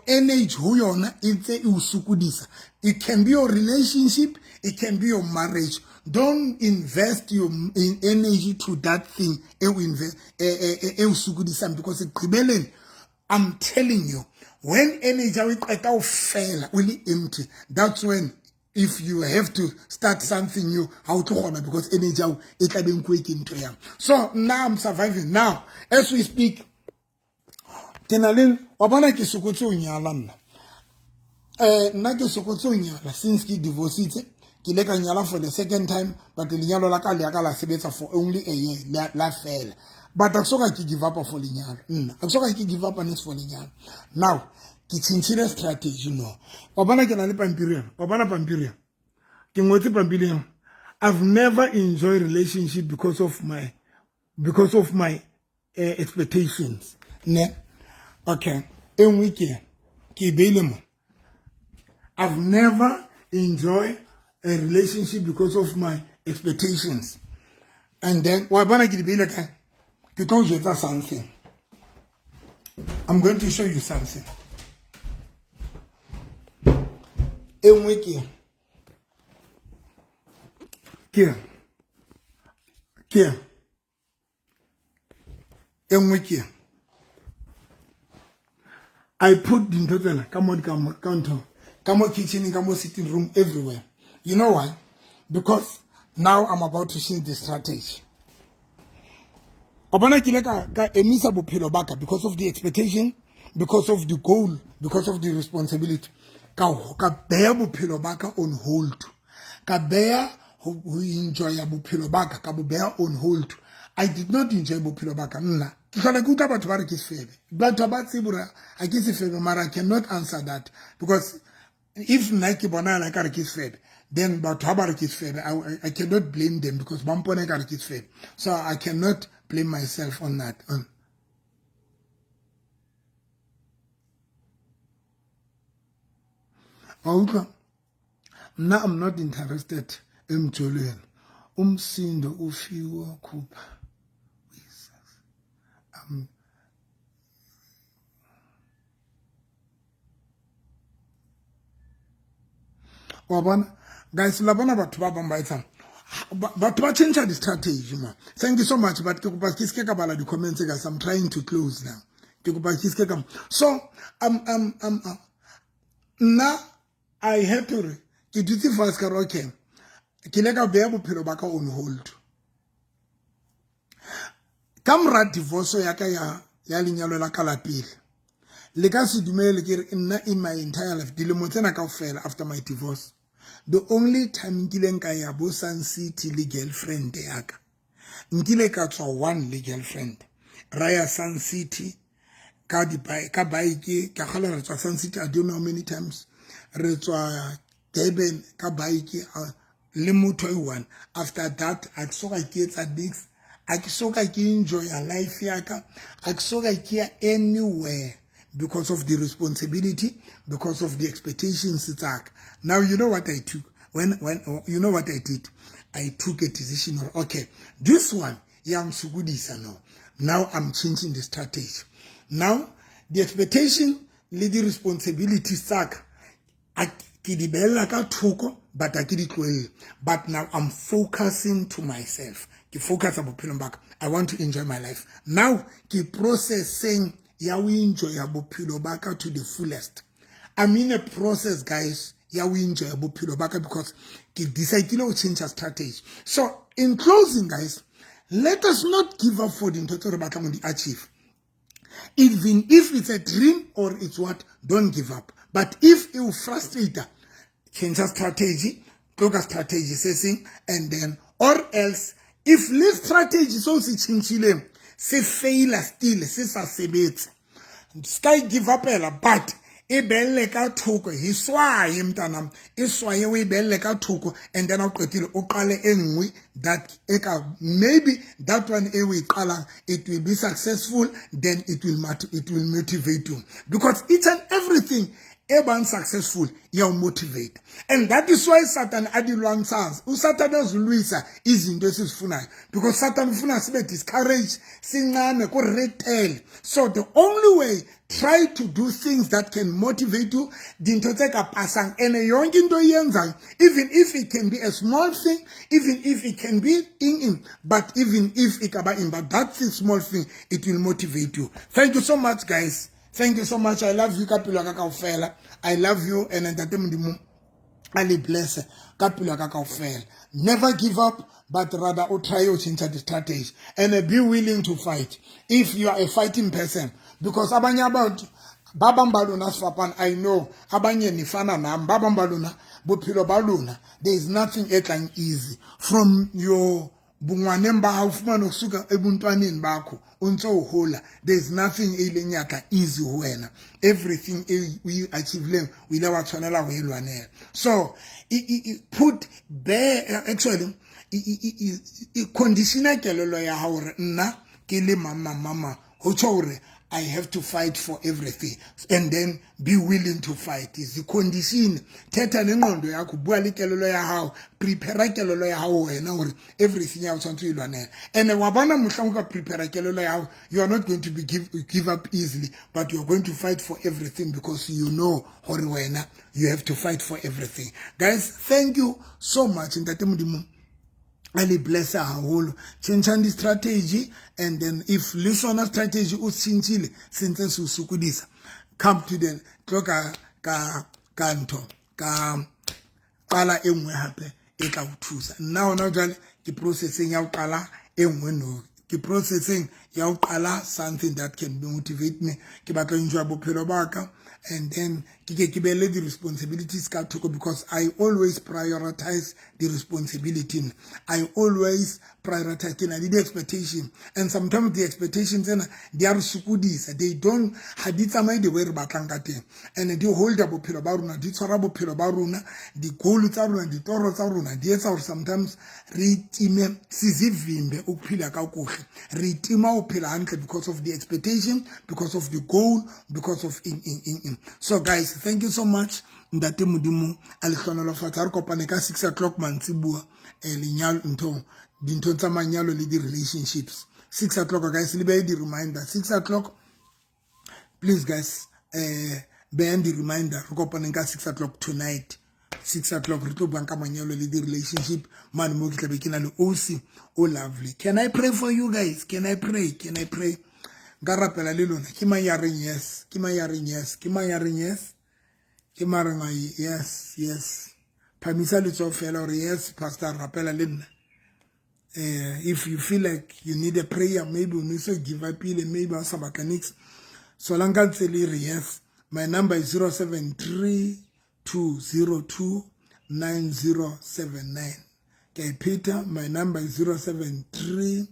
energy ho yona e ntse e o sokodisa. It can be your relationship, it can be your marriage. Don't invest your in energy to that thing e o invest e o sokodisang, because ekugqibeleni, I'm telling you, when energy ya o qeta o fela, o le empty, that's when if you have to start something new, ha o tlo kgona, because energy yao e tla be nkuwe ke ntho yang. So now I'm surviving. Now as we speak, ke na le, wa bona, ke sokotse ho nyala nna. Nna ke sokotse ho nyala since ke divorcitse. Ke ile ka nyala for the second time, but lenyalo la ka le ya ka la sebetsa for only a year, la fela. But a ke soka ke give up for lenyalo nna, a ke soka ke give up next for lenyalo. Now ke tjhentjhile strategy. No, wa bona, ke na le pampiri ena. Wa bona pampiri ena, ke ngotse pampiri ena: "I've never enjoyed relationship because of my expectations," ne? Okay, e nngwe ke e beile mo: "I've never enjoyed a relationship because of my expectations." And then wa bona ke di beile kae? Ke tlo o jwetsa something. I'm going to show you something. E nngwe ke e nngwe ke I put dintho tsena ka mo ka mo ka ntho ka mo kitchen ka mo sitting room everywhere. You know why? Because now I'm about to change the strategy. O bona ke ile ka ka emisa bophelo ba ka because of the expectation, because of the goal, because of the responsibility. Ka ka beya bophelo ba ka on hold. Ka beya ho enjoya bophelo ba ka ka bo beya on hold. I did not enjoy bophelo ba ka nna. Ke hlola ke utlwa batho ba re ke sefebe. Batho ba tsebe hore ha ke sefebe mara I cannot answer that because if nna ke bonala ka re ke sefebe then batho ha ba re ke sefebe I cannot blame them because ba mpona ka re ke sefebe. So I cannot blame myself on that. Wa utlwa? Nna I'm not interested emjolweni. Umsindo ufiwa khupha. Wa bona guys la bona batho ba bang ba etsang batho ba change di-strategy ma. Thank you so much, but ke kopa ke seke ka bala di-comments guys. I'm trying to close now. Ke kopa ke seke ka so nna I had to re ke dutse fatshe ka re okay ke ile ka beya bophelo ba ka on hold ka mora divorce ya ka ya ya lenyalo la ka la pele. Le ka se dumele ke re nna in my entire life dilemo tsena kaofela after my divorce the only time nkileng ka ya bo Sun City le girlfriend ya ka nkile ka tswa one le girlfriend ra ya Sun City ka di ka bike ka kgala re tswa Sun City I don't know how many times re tswa Durban ka bike le motho e one. After that a ke soka ke etsa nix, a ke soka ke enjoya life ya ka, a ke soka ke ya anywhere because of the responsibility, because of the expectations tsaka. Now you know what I took when you know what I did? I took a decision or okay, this one ya nsokodisa now. Now I'm changing the strategy. Now the expectation le the responsibilities tsaka ke di beella ka thoko but a ke di tlohelle. But now I'm focusing to myself. Ke focusa bophelong ba ka. I want to enjoy my life. Now ke processing ya ho enjoya bophelo ba ka to the fullest. I'm in a process guys ya ho enjoya bophelo ba ka because ke decide ho change strategy. So in closing guys, let us not give up for dintho tse re batlang ho di achieve. Even if it's a dream or it's what, don't give up. But if you frustrate, change strategy, tloka strategy se seng, and then or else if le strategy so se tjhentjhileng se faila still se sa sebetse, ska give up ela, but e belle ka thoko, e swaye mntanam, e swaye o e belle ka thoko, and then o qetile o qale e nngwe that e ka maybe that one e o e qalang it will be successful, then it will motivate you because each and everything e bang successful ya o motivate. And that is why Satan a di lwantshang. U Satan azilwisa izinto esizifunayo because Satan ufuna sibe discouraged, sincane ku retele. So the only way, try to do things that can motivate you, dintho tse ka pasang ene yonke into oyenzayo, even if it can be a small thing, even if it can be in, but even if it ka ba in, but that's a small thing, it will motivate you. Thank you so much guys. Thank you so much. I love you ka pelo ya ka kaofela. I love you and Ntate Modimo a le bless ka pelo ya ka kaofela. Never give up, but rather o try ho change the strategy and be willing to fight if you are a fighting person, because abanye abantu ba bang ba lona sefapano, I know abanye nifana nami, ba bang ba lona bophelo ba lona there is nothing e tlang easy from your bongwaneng ba hao, fumana ho suka ebuntwaneng bakho o ntse o hola, there is nothing e ileng ya tla easy ho wena. Everything e o e achieveleng o ile wa tshwanela ho e lwanela. So put bear actually conditiona kelello ya hao hore nna ke le mang mang mang mang, ho tjho hore I have to fight for everything, and then be willing to fight. Is the condition. Thetha nengqondo yakho, bua le kelello ya hao, prepare kelello ya hao wena hore everything ya o tshwanetse o e lwanela. And wa bona mohlang o ka prepare kelello ya hao, you are not going to be give up easily, but you are going to fight for everything because you know hore wena you have to fight for everything. Guys, thank you so much. Ntate Modimo a le bless haholo. Tjhentjhang di-strategy, and then if le sona strategy o tjhentjhile se ntse se o sokodisa, Come to the tlo ka ka ka ntho ka qala e nngwe hape e tla o thusa. Nna hona jwale ke processeng ya ho qala e nngwe, no, ke processeng ya ho qala something that can motivate me. Ke batla ho enjoy bophelo ba ka and then ke ke ke beele di-responsibilities ka thoko, because I always prioritize the responsibility. I always prioritize. Ke na le di-expectation, and sometimes the expectations tsena di a re sokodisa. They don't, ha di tsamaye the way re batlang ka teng, and di holda bophelo ba rona, di tshwara bophelo ba rona, di-goal tsa rona, ditoro tsa rona, di etsa hore sometimes re time, sizivimbe ukuphila kakuhle, re itima ho phela hantle because of the expectation, because of the goal, because of in in in in. So guys, thank you so much. Ntate Modimo a le hlohonolofatse. Ha re kopane ka 6 o'clock mantsibuya, lenyalo nthong, dintho tsa manyalo le di-relationships. 6 o'clock, guys, le behe di-reminder. 6 o'clock, please, guys, beyang di-reminder. Re kopaneng ka 6 o'clock tonight. 6 o'clock re tlo buang ka manyalo le di-relationship mane mo ke tlabe ke na le oc o lovely. Can I pray for you guys? Can I pray? Can I pray? Nka rapela le lona? Ke mang ya reng yes? Ke mang ya reng yes? Ke mang ya reng yes? Ke mang reng yes? Yes, phamisa letsoho fela gore yes, pastor, rapela le nna. If you feel like you need a prayer, maybe o ne so give up ile, maybe o sa batla nix, so la nka ntse le re yes. My number is 073 202 9079. Ke a ipheta, my number is 073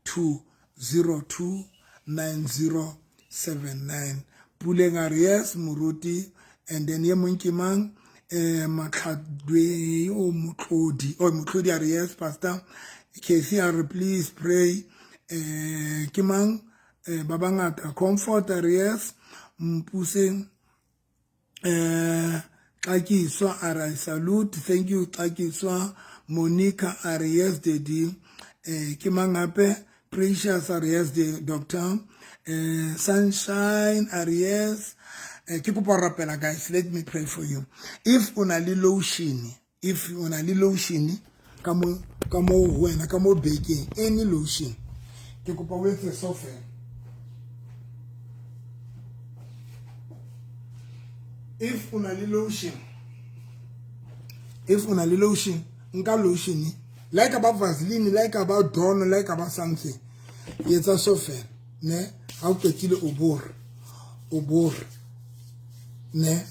202 9079. Puleng a re yes, moruti. And then ye mong ke mang? Matlhadwe o Motlodi, o Motlodi a re yes, pastor. Casey a re please pray. Ke mang? Ba bangata. Comfort a re yes. Mpuseng, Xakiswa a re I salute, thank you, Xakiswa. Monica a re yes, daddy. Ke mang hape? Precious a re yes, the doctor. Sunshine a re yes. Ke kopa rapela, guys. Let me pray for you. If o na le lotion, if o na le lotion ka mo ka mo ho wena, ka mo bekeng, any lotion, ke kopa o etse so fela. If o na le lotion, if o na le lotion, nka lotion, like ba Vaseline, like ba Dawn, like ba something, etsa so fela, ne? Ha o qetile, o bore, o bore, ne?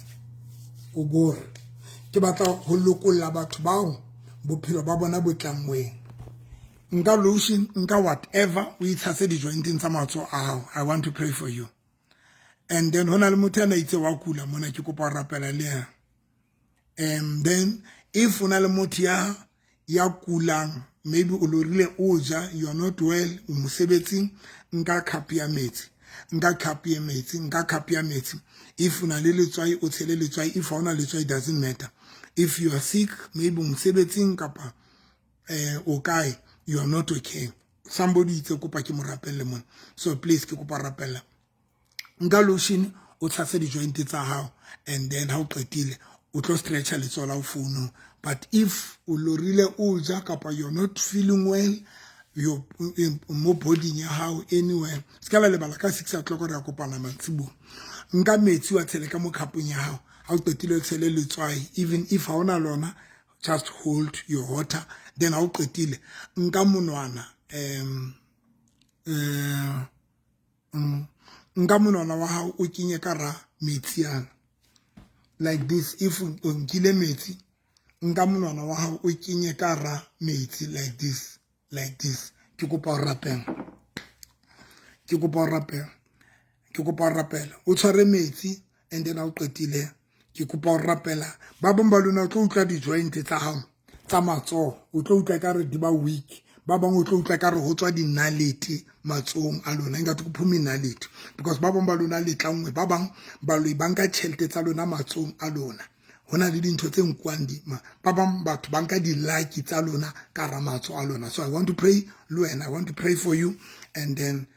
O bore. Ke batla ho lokolla batho bao bophelo ba bona bo tlanngweng. Nka lotion, nka whatever, o itshase di-jointeng tsa matsoho a hao. I want to pray for you. And then ho na le motho a itse wa kula mona, ke kopa ho rapela le yena. And then if o na le motho ya kulang, maybe o lorile o ja, you are not well, o mosebetsing, nka cup ya metsi, nka cup ya metsi, nka cup ya metsi. If o na le letswai, o tshele letswai. If ha o na letswai, doesn't matter. If you are sick, maybe mosebetsing kapa o kae, you are not okay, somebody itse kopa ke mo rapelle mona, so please, ke kopa rapella. Nka lotion, o tshase di-joint tsa hao, and then ha o qetile o tlo stretcha letsoho la o founung. But if o lorile o ja kapa you're not feeling well, yo mo bodyng ya hao, anywhere, se ka la lebala ka 6 o'clock re ya kopana mantsibuya. Nka metsi wa tshele ka mo khapong ya hao. Ha o qetile, o tshele letswai. Even if ha ona lona, just hold your water. Then ha o qetile, nka monwana, nka monwana wa hao, o kenye ka ra metsi ana like this. If o nkile metsi, nka monwana wa hao, o kenye ka ra metsi like this, like this. Ke kopa ho rapela, ke kopa ho rapela, ke kopa ho rapela. O tshware metsi, and then ha o qetile, ke kopa ho rapela. Ba bang ba lona o tlo utlwa di-joint tsa hao tsa matsoho, o tlo utlwa ekare di ba weak. Ba bang o tlo utlwa ekare ho tswa dinalete matsohong a lona, engathi kuphume inalete, because ba bang ba lona le tlanngwe, ba bang baloi ba nka tjhelete tsa lona matsohong a lona. Ho na le dintho tse nkuwang di ba bang batho ba nka di-lucky tsa lona ka hara matsoho a lona. So I want to pray le wena, I want to pray for you. And then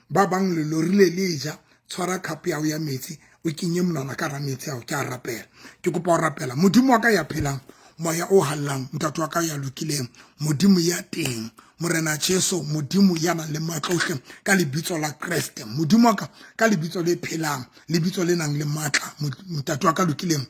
ba bang le lorile le ja, tshwara cup ya hao ya metsi, o kenye monwana ka hara metsi ao. Ke a rapela, ke kopa ho rapela. Modimo wa ka ya phelang, moya o hallang, ntate wa ka ya lokileng, Modimo ya teng. Morena Jesu, Modimo ya nang le matla ohle, ka lebitso la Kreste, Modimo wa ka, ka lebitso le phelang, lebitso le nang le matla, Ntate wa ka lokileng,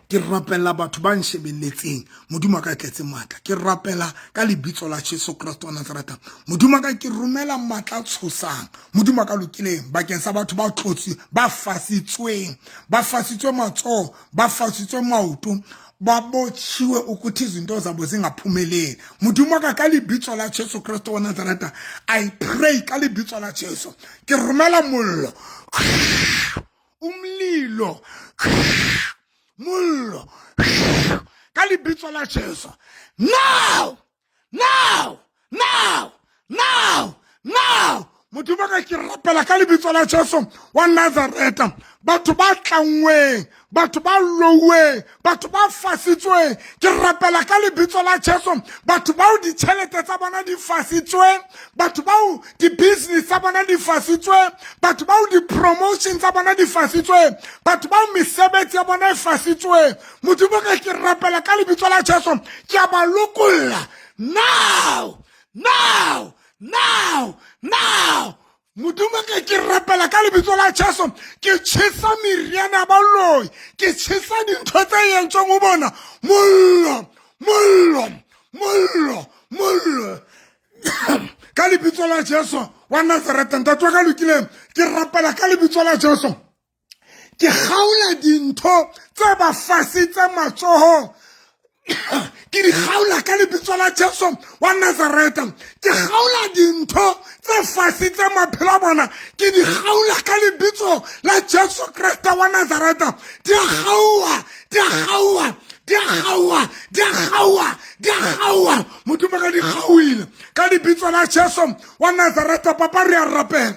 ke rapela batho ba nshebelletseng, Modimo wa ka tletse matla, ke rapela ka lebitso la Jesu Kreste wa Nazareta, Modimo wa ka, ke romela matla a tshosang, Modimo wa ka lokileng, bakeng sa batho ba tlotsi, ba fasitsweng, ba fasitswe matsoho, ba fasitswe maoto, ba botshiwe ukuthi izinto zabo zingaphumeleli. Modimo wa ka, ka lebitso la Jesu Kreste wa Nazareta, I pray ka lebitso la Jesu, ke romela mollo, umlilo, mollo, ka lebitso la Jesu, now, now, now, now, now. Modimo ka, ke rapela ka lebitso la Jesu wa Nazareta, batho ba tlanngweng, batho ba louweng, batho ba fasitsweng, ke rapela ka lebitso la Jesu, batho bao ditjhelete tsa bona di fasitsweng, batho bao di-business tsa bona di fasitsweng, batho bao di-promotion tsa bona di fasitsweng, batho bao mesebetsi ya bona e fasitsweng, Modimo ka, ke rapela ka lebitso la Jesu, ke a ba lokolla now, now, now, now. Modimo ka, ke rapela ka lebitso la Jesu, ke tjhesa meriana ya baloi, ke tjhesa dintho tse entsweng ho bona, mollo, mollo, mollo, mollo, ka lebitso la Jesu wa Nazareta. Ntate wa ka lokileng, ke rapela ka lebitso la Jesu, ke kgaola dintho tse ba fasitse matsohong, ke di kgaola ka lebitso la Jesu wa Nazareta, ke kgaola dintho tse fasitse maphelo a bona, ke di kgaola ka lebitso la Jesu Kreste wa Nazareta. Di a kgaoha, di a kgaoha, di a kgaoha, di a kgaoha, di a kgaoha. Modimo ka, di kgaohile ka lebitso la Jesu wa Nazareta. Papa, re a rapela,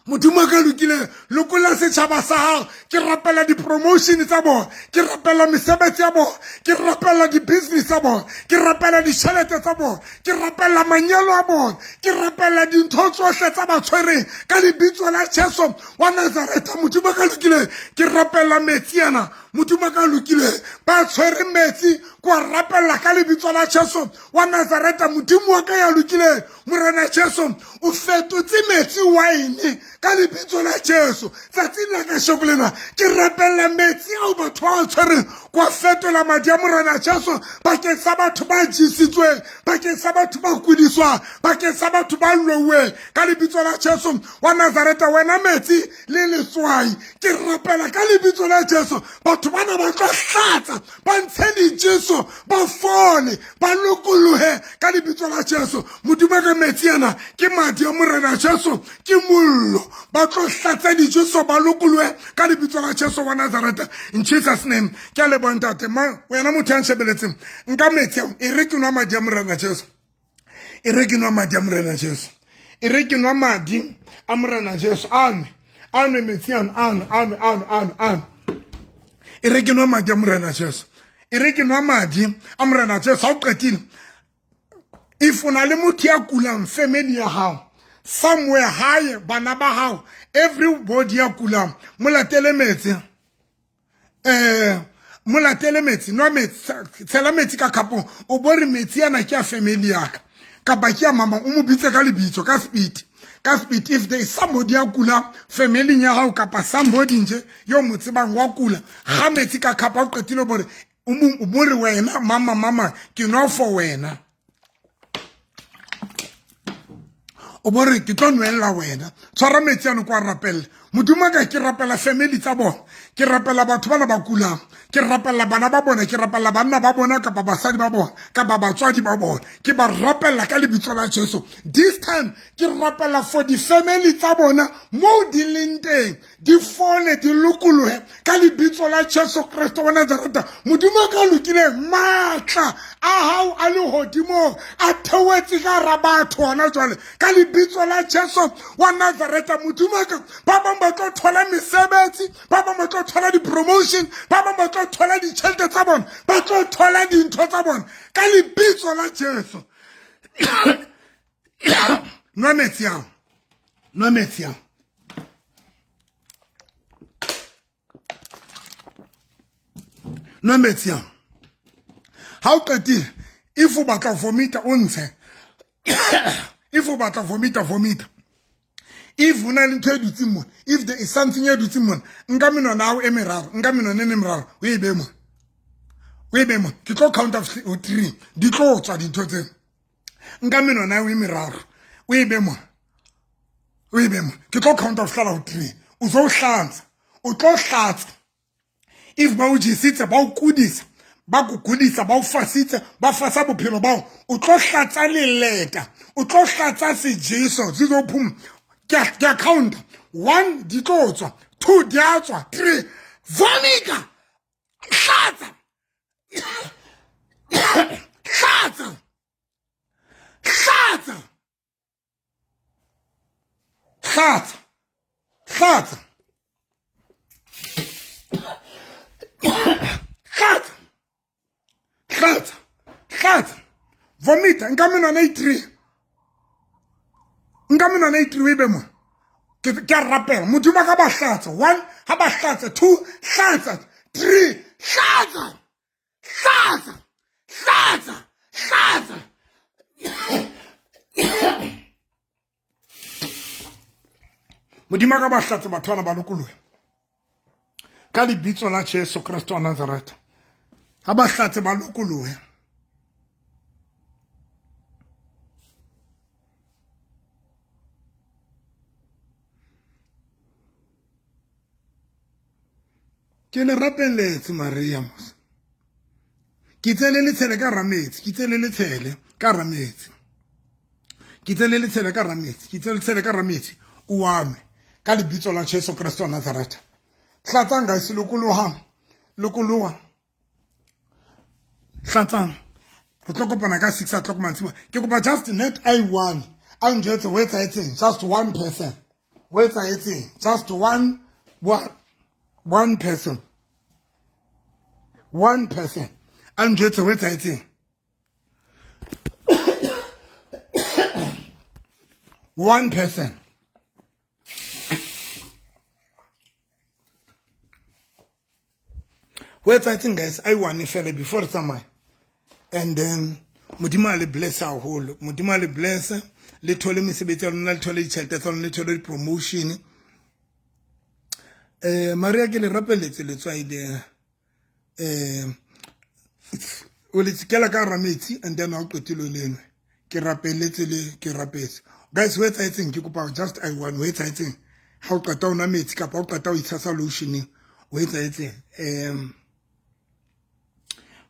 Modimo ka lokileng, lokolla setšhaba sa gago. Ke rapela di-promotion tsa bona, ke rapela mesebetsi ya bona, ke rapela di-business tsa bona, ke rapela ditšhelete tsa bona, ke rapela manyalo a bona, ke rapela dintho tsohle tsa ba tshwereng ka lebitso la Jesu wa Nazareta. Modimo ka lokileng, ke rapela metsi ana, Modimo ka lokileng, ba tshwere metsi, ko rapela ka lebitso la Jesu wa Nazareta. Modimo wa ka ya lokileng, Morena Jesu, o fetotse metsi wine ka lebitso la Jesu. Tsatsing la kasheko lena ke rapella metsi ao batho ba tshwereng, kwa fetola madi a Morena Jesu bakeng sa batho ba jesitsweng, bakeng sa batho ba kudiswang, bakeng sa batho ba louweng, ka lebitso la Jesu wa Nazareta. Wena metsi le letswai, ke rapela ka lebitso la Jesu, batho bana ba tlo hlatsa, ba ntshe dijeso, ba fole, ba lokolohe ka lebitso la Jesu. Modimo ka, metsi ana ke madi a Morena Jesu, ke mollo, ba tlo hlatsa dijeso, ba lokolohe ka lebitso la Jesu wa Nazareta. In Jesus name, ke a leboha, Ntate. Ma wena motho ya nshebeletseng, nka metsi ao, e re ke nwa madi a Morena Jesu, e re ke nwa madi a Morena Jesu, e re ke nwa madi a Morena Jesu. A nwe, a nwe metsi ano, a nwe, a nwe, a nwe, a nwe, a nwe. E re ke nwa madi a Morena Jesu, e re ke nwa madi a Morena Jesu. Ha o qetile, if o na le motho ya kulang, family ya hao, somewhere hae, bana ba hao, everybody ya kulang, mo latele metsi, mo latele metsi, nwa metsi, tshela metsi ka khapong, o bo re metsi ana ke a family ya ka, kapa ke a mama, o mo bitse ka lebitso, ka speed, ka speed. If there is somebody ya kula family ya hao, kapa somebody nje yo mo tsebang wa kula, ga metsi ka khapa, o qetile, bore o bo re wena mama, mama, ke nwa for wena, o bo re ke tlo nwella wena. Tshwara metsi ano kwa, rapelle. Modimo ka, ke rapela family tsa bona, ke rapela batho bana ba kulang, ke rapela bana ba bona, ke rapela banna ba bona, kapa basadi ba bona, kapa batswadi ba bona, ke ba rapela ka lebitso la Jesu. This time ke rapela for di-family tsa bona moo di leng teng, di fole, di lokolohe ka lebitso la Jesu Kreste wa Nazareta. Modimo ka lokileng, maatla a hao a lehodimong a theoetse ka hara batho hona jwale ka lebitso la Jesu wa Nazareta. Modimo ka, ba bang ba tlo thola mesebetsi, ba bang ba tlo thola di-promotion, ba bang ba tlo thola ditjhelete tsa bona, ba tlo thola dintho tsa bona ka lebitso la Jesu. Nwa metsi ao, nwa metsi ao, nwa metsi ao. Ha o qetile, if o batla vomita, o ntshe. If o batla vomita, vomita. If o na le ntho e dutseng mona, if there is something e dutseng mona, nka menwana ao e meraro, nka menwana e ne meraro, o e be mona, o e be mona. Ke tlo count of three, di tlo tswa dintho tseo. Nka menwana ao e meraro, o e be mona, o e be mona. Ke tlo count of hlala ho three, o tlo hlatsa, o tlo hlatsa. If ba o jesitse, ba o kudisa, ba go kudisa, ba o fasitse, ba fasa bophelo bao, o tlo hlatsa leleta, o tlo hlatsa sejeso, se tlo phum. Ke a counta. 1, di tlo tswa. 2, di a tswa. 3, vomita. Hlatsa. Hlatsa. Hlatsa. Hlatsa. Hlatsa. Hlatsa. Hlatsa. Hlatsa. Vomita. Nka menwana e 3. Nka menwana e 3 e be mo. Ke a rapela. Modimo ka ba hlatsa. 1, ha ba hlatsa. 2, hlatsa. 3, hlatsa. Hlatsa. Hlatsa. Hlatsa. Modimo ka ba hlatse batho bana ba lokolohe. Ka lebitso la Jesu Kristo wa Nazareth. Ha ba hlatse ba lokolohe. Ke le rapeletse Maria mos. Ke tsele le tshele ka rametsi, ke tsele le tshele ka rametsi. Ke tsele le tshele ka rametsi, ke tsele le tshele ka rametsi. O ame ka lebitso la Jesu Kristo wa Nazareth. Hlatsang guys, lokoloha. Lokoloha. Hlatsang. Re tlo kopana ka 6 o'clock mantsiboya. Ke kopa just net I one. A njwetse ho etsahetseng, just one person. Ho etsahetseng, just one, one, one person. One person. A njwetse ho etsahetseng. One person. Ho etsahetseng guys, I one fela before re tsamaya. And then Modimo a le bless haholo. Modimo a le bless, le thole mesebetsi ya lona, le thole ditjhelete tsa lona, le thole di-promotion. Maria ke le rapeletse letswai le o le tsikela ka hara metsi and then ha o qetile o le nwe. Ke rapeletse le ke rapetse. Guys, ho etsahetseng? Ke kopa just I one, ho etsahetseng? Ha o qeta o nwa metsi kapa ha o qeta o itshasa lotioneng, ho etsahetseng?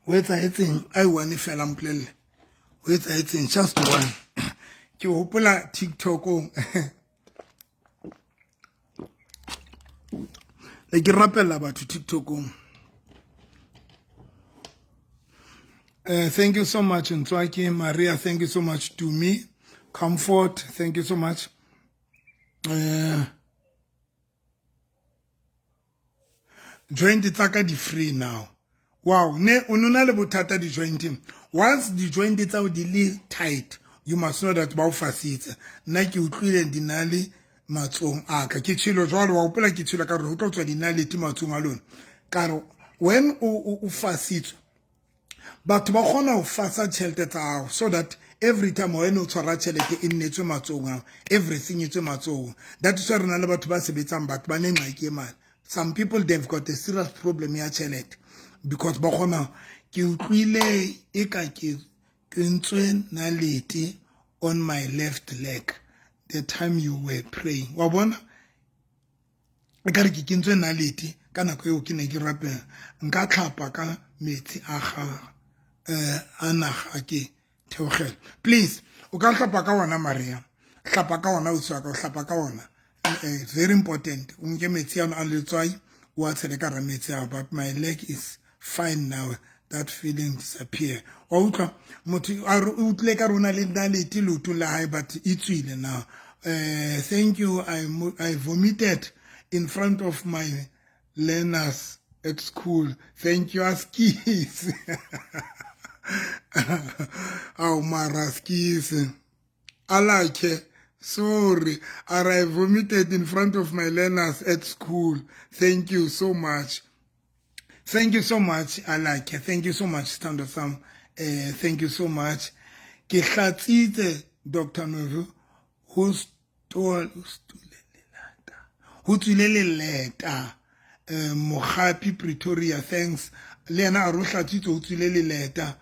Ho etsahetseng? I one fela mpolelle. Ho etsahetseng? Just one. Ke hopola TikTok-ong. Ne ke rapella batho TikTok-ong. Thank you so much, Ntswaki. Maria, thank you so much. To me, Comfort, thank you so much. Joint tsa ka di free now. Wow, ne o no na le bothata di jointing. Once di joint tsa o di le tight, you must know that ba o fasitse. Nna ke utlwile dinale matsong a ka. Ke tshilo jwalo, wa hopola ke tshilo ka re ho tlo tswa dinalete matsong a lona. Ka re when o fasitswe, batho ba kgona ho fasa tjhelete tsa hao so that every time when o tshwara tjhelete e nnetswe matsohong ao, everything e tswe matsohong. That is why re na le batho ba sebetsang, batho ba ne nxaki e mane. Some people, they've got a serious problem ya tjhelete because ba kgona. Ke utlwile e ka ke kentswe nalete on my left leg the time you were praying. Wa bona? Ekare ke kentswe nalete ka nako eo ke ne ke rapela. Nka tlhapa ka metsi a ga, a naga ke theogela. Please, o ka hlapa ka ona Maria. Hlapa ka ona ausi wa ka, o hlapa ka ona. Very important. O nke metsi ano a letswai, o a tshele ka hara metsi ao. But my leg is fine now. That feeling disappear. Wa utlwa? Motho a re o utlwile ka rona le nalete leotong la hae, but e tswile now. Thank you. I vomited in front of my learners at school. Thank you, Askis. Aw, mara Askis. Alakhe, sorry. I vomited in front of my learners at school. Thank you so much. Thank you so much, Alakhe. Thank you so much, Stando Sam. Thank you so much. Ke hlatsitse Dr Novo, ho ho tswile leleta. Mogapi Pretoria, thanks. Le yena a re o hlatswitse, ho tswile leleta,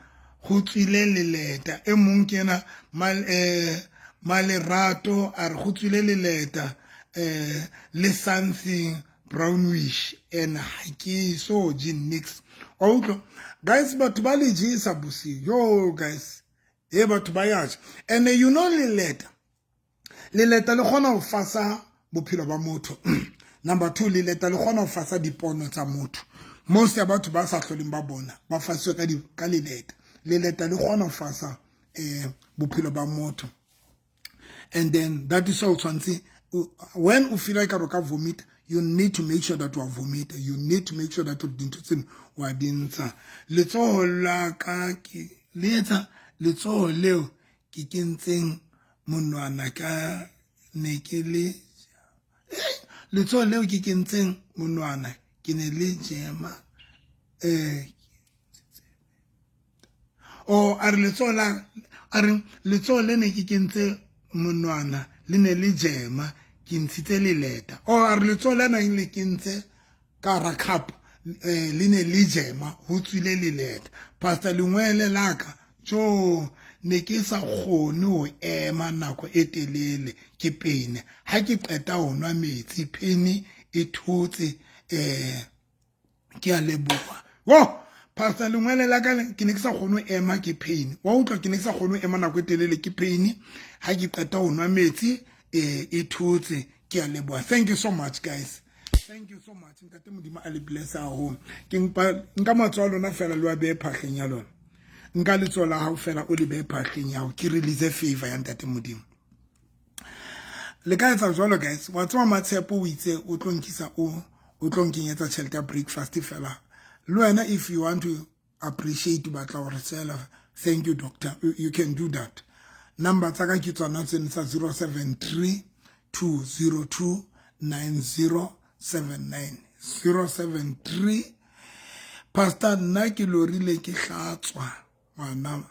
go tswile leleta. E mong ke ena Malerato a re go tswile leleta le something brownish and ha ke so je nix. Wa utlwa guys, batho ba le jesa bosiu. Yo guys, he, batho ba ya ja. And you know leleta, leleta le kgona ho fasa bophelo ba motho. Number two, leleta le kgona ho fasa dipono tsa motho. Most ya batho ba sa hloleng ba bona ba fasitswe ka leleta. Leleta le kgona ho fasa bophelo ba motho, and then that is why o tshwanetse, when o feel like o ka vomit, you need to make sure that you are vomit. You need to make sure that dintho tseno wa di ntsha. Letsoho la ka ke le etsa, letsoho leo ke kentseng monwana ka ne ke le, letsoho leo ke kentseng monwana ke ne le jema. O a re letsoho la, a re letsoho le ne ke kentse monwana le ne le jema, ke ntshitse leleta. O a re letsoho le nang le kentse ka hara cup le ne le jema, ho tswile leleta. Pastor, lengwele la ka jo, ne ke sa kgone ho ema nako e telele, ke pene ha ke qeta ho nwa metsi, pene e thotse. Ke a leboha wo, pastor. Lengwele la ka, ke ne ke sa kgone ho ema, ke pain. Wa utlwa, ke ne ke sa kgone ho ema nako e telele, ke pain ha ke qeta ho nwa metsi, e thotse. Ke a leboha. Thank you so much guys, thank you so much. Ntate Modimo a le bless haholo. Ke mpa nka matsoho a lona fela, le wa behe phahleng ya lona. Nka letsoho la hao fela, o le behe phahleng ya hao. Ke release favor ya ntate Modimo. Le ka etsa jwalo guys. Wa tseba, Matshepo o itse o tlo nkisa, o tlo nkenyetsa tjhelete ya breakfast fela. Le wena, if you want to appreciate, batla hore tsela, thank you doctor, you can do that. Number tsa ka ke tsona tseno tsa 073 202 9079, 073. Pastor, nna ke lorile ke hlatswa ngwana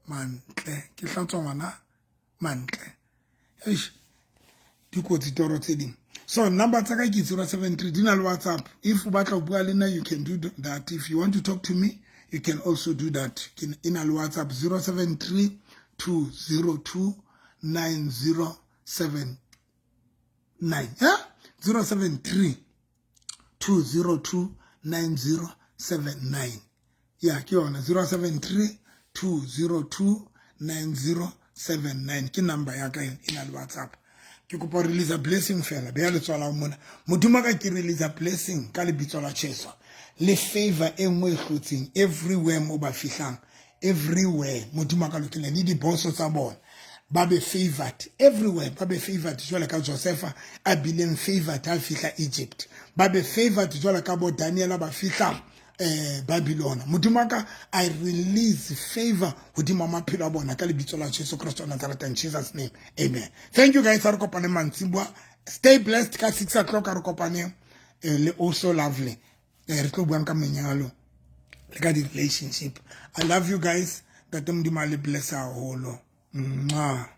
mantle, ke hlatswa ngwana mantle. Eish, dikotsi toro tse ding. So number tsa ka ke 073, di na le WhatsApp. If o batla ho bua le nna, you can do that. If you want to talk to me, you can also do that. E na le WhatsApp, 073 202 9079, yeah, 073 202 9079. Ya, ke yona, 073 202 9079 ke number ya ka, e na le WhatsApp. Ke kopa release blessing fela. Beya letsoho la mona. Modimo ka, ke release blessing ka lebitso la Jesu le favor e nngwe e hlotseng everywhere mo ba fihlang, everywhere. Modimo ka lokile le diboso tsa bona, ba be favored everywhere, ba be favored jwale ka Josepha a bileng favored ha fihla Egypt, ba be favored jwale ka bo Daniela ba fihla Babylon. Modimo ka, I release favor hodima maphelo a bona ka lebitso la Jesu Christ wa Nazareth, in Jesus name, amen. Thank you guys, re kopane mantsiboa. Stay blessed. Ka 6 o'clock re kopane le also lovely. Re tlo buang ka menyalo le ka di-relationship. I love you guys. Ntate Modimo a le bless haholo. Mwah.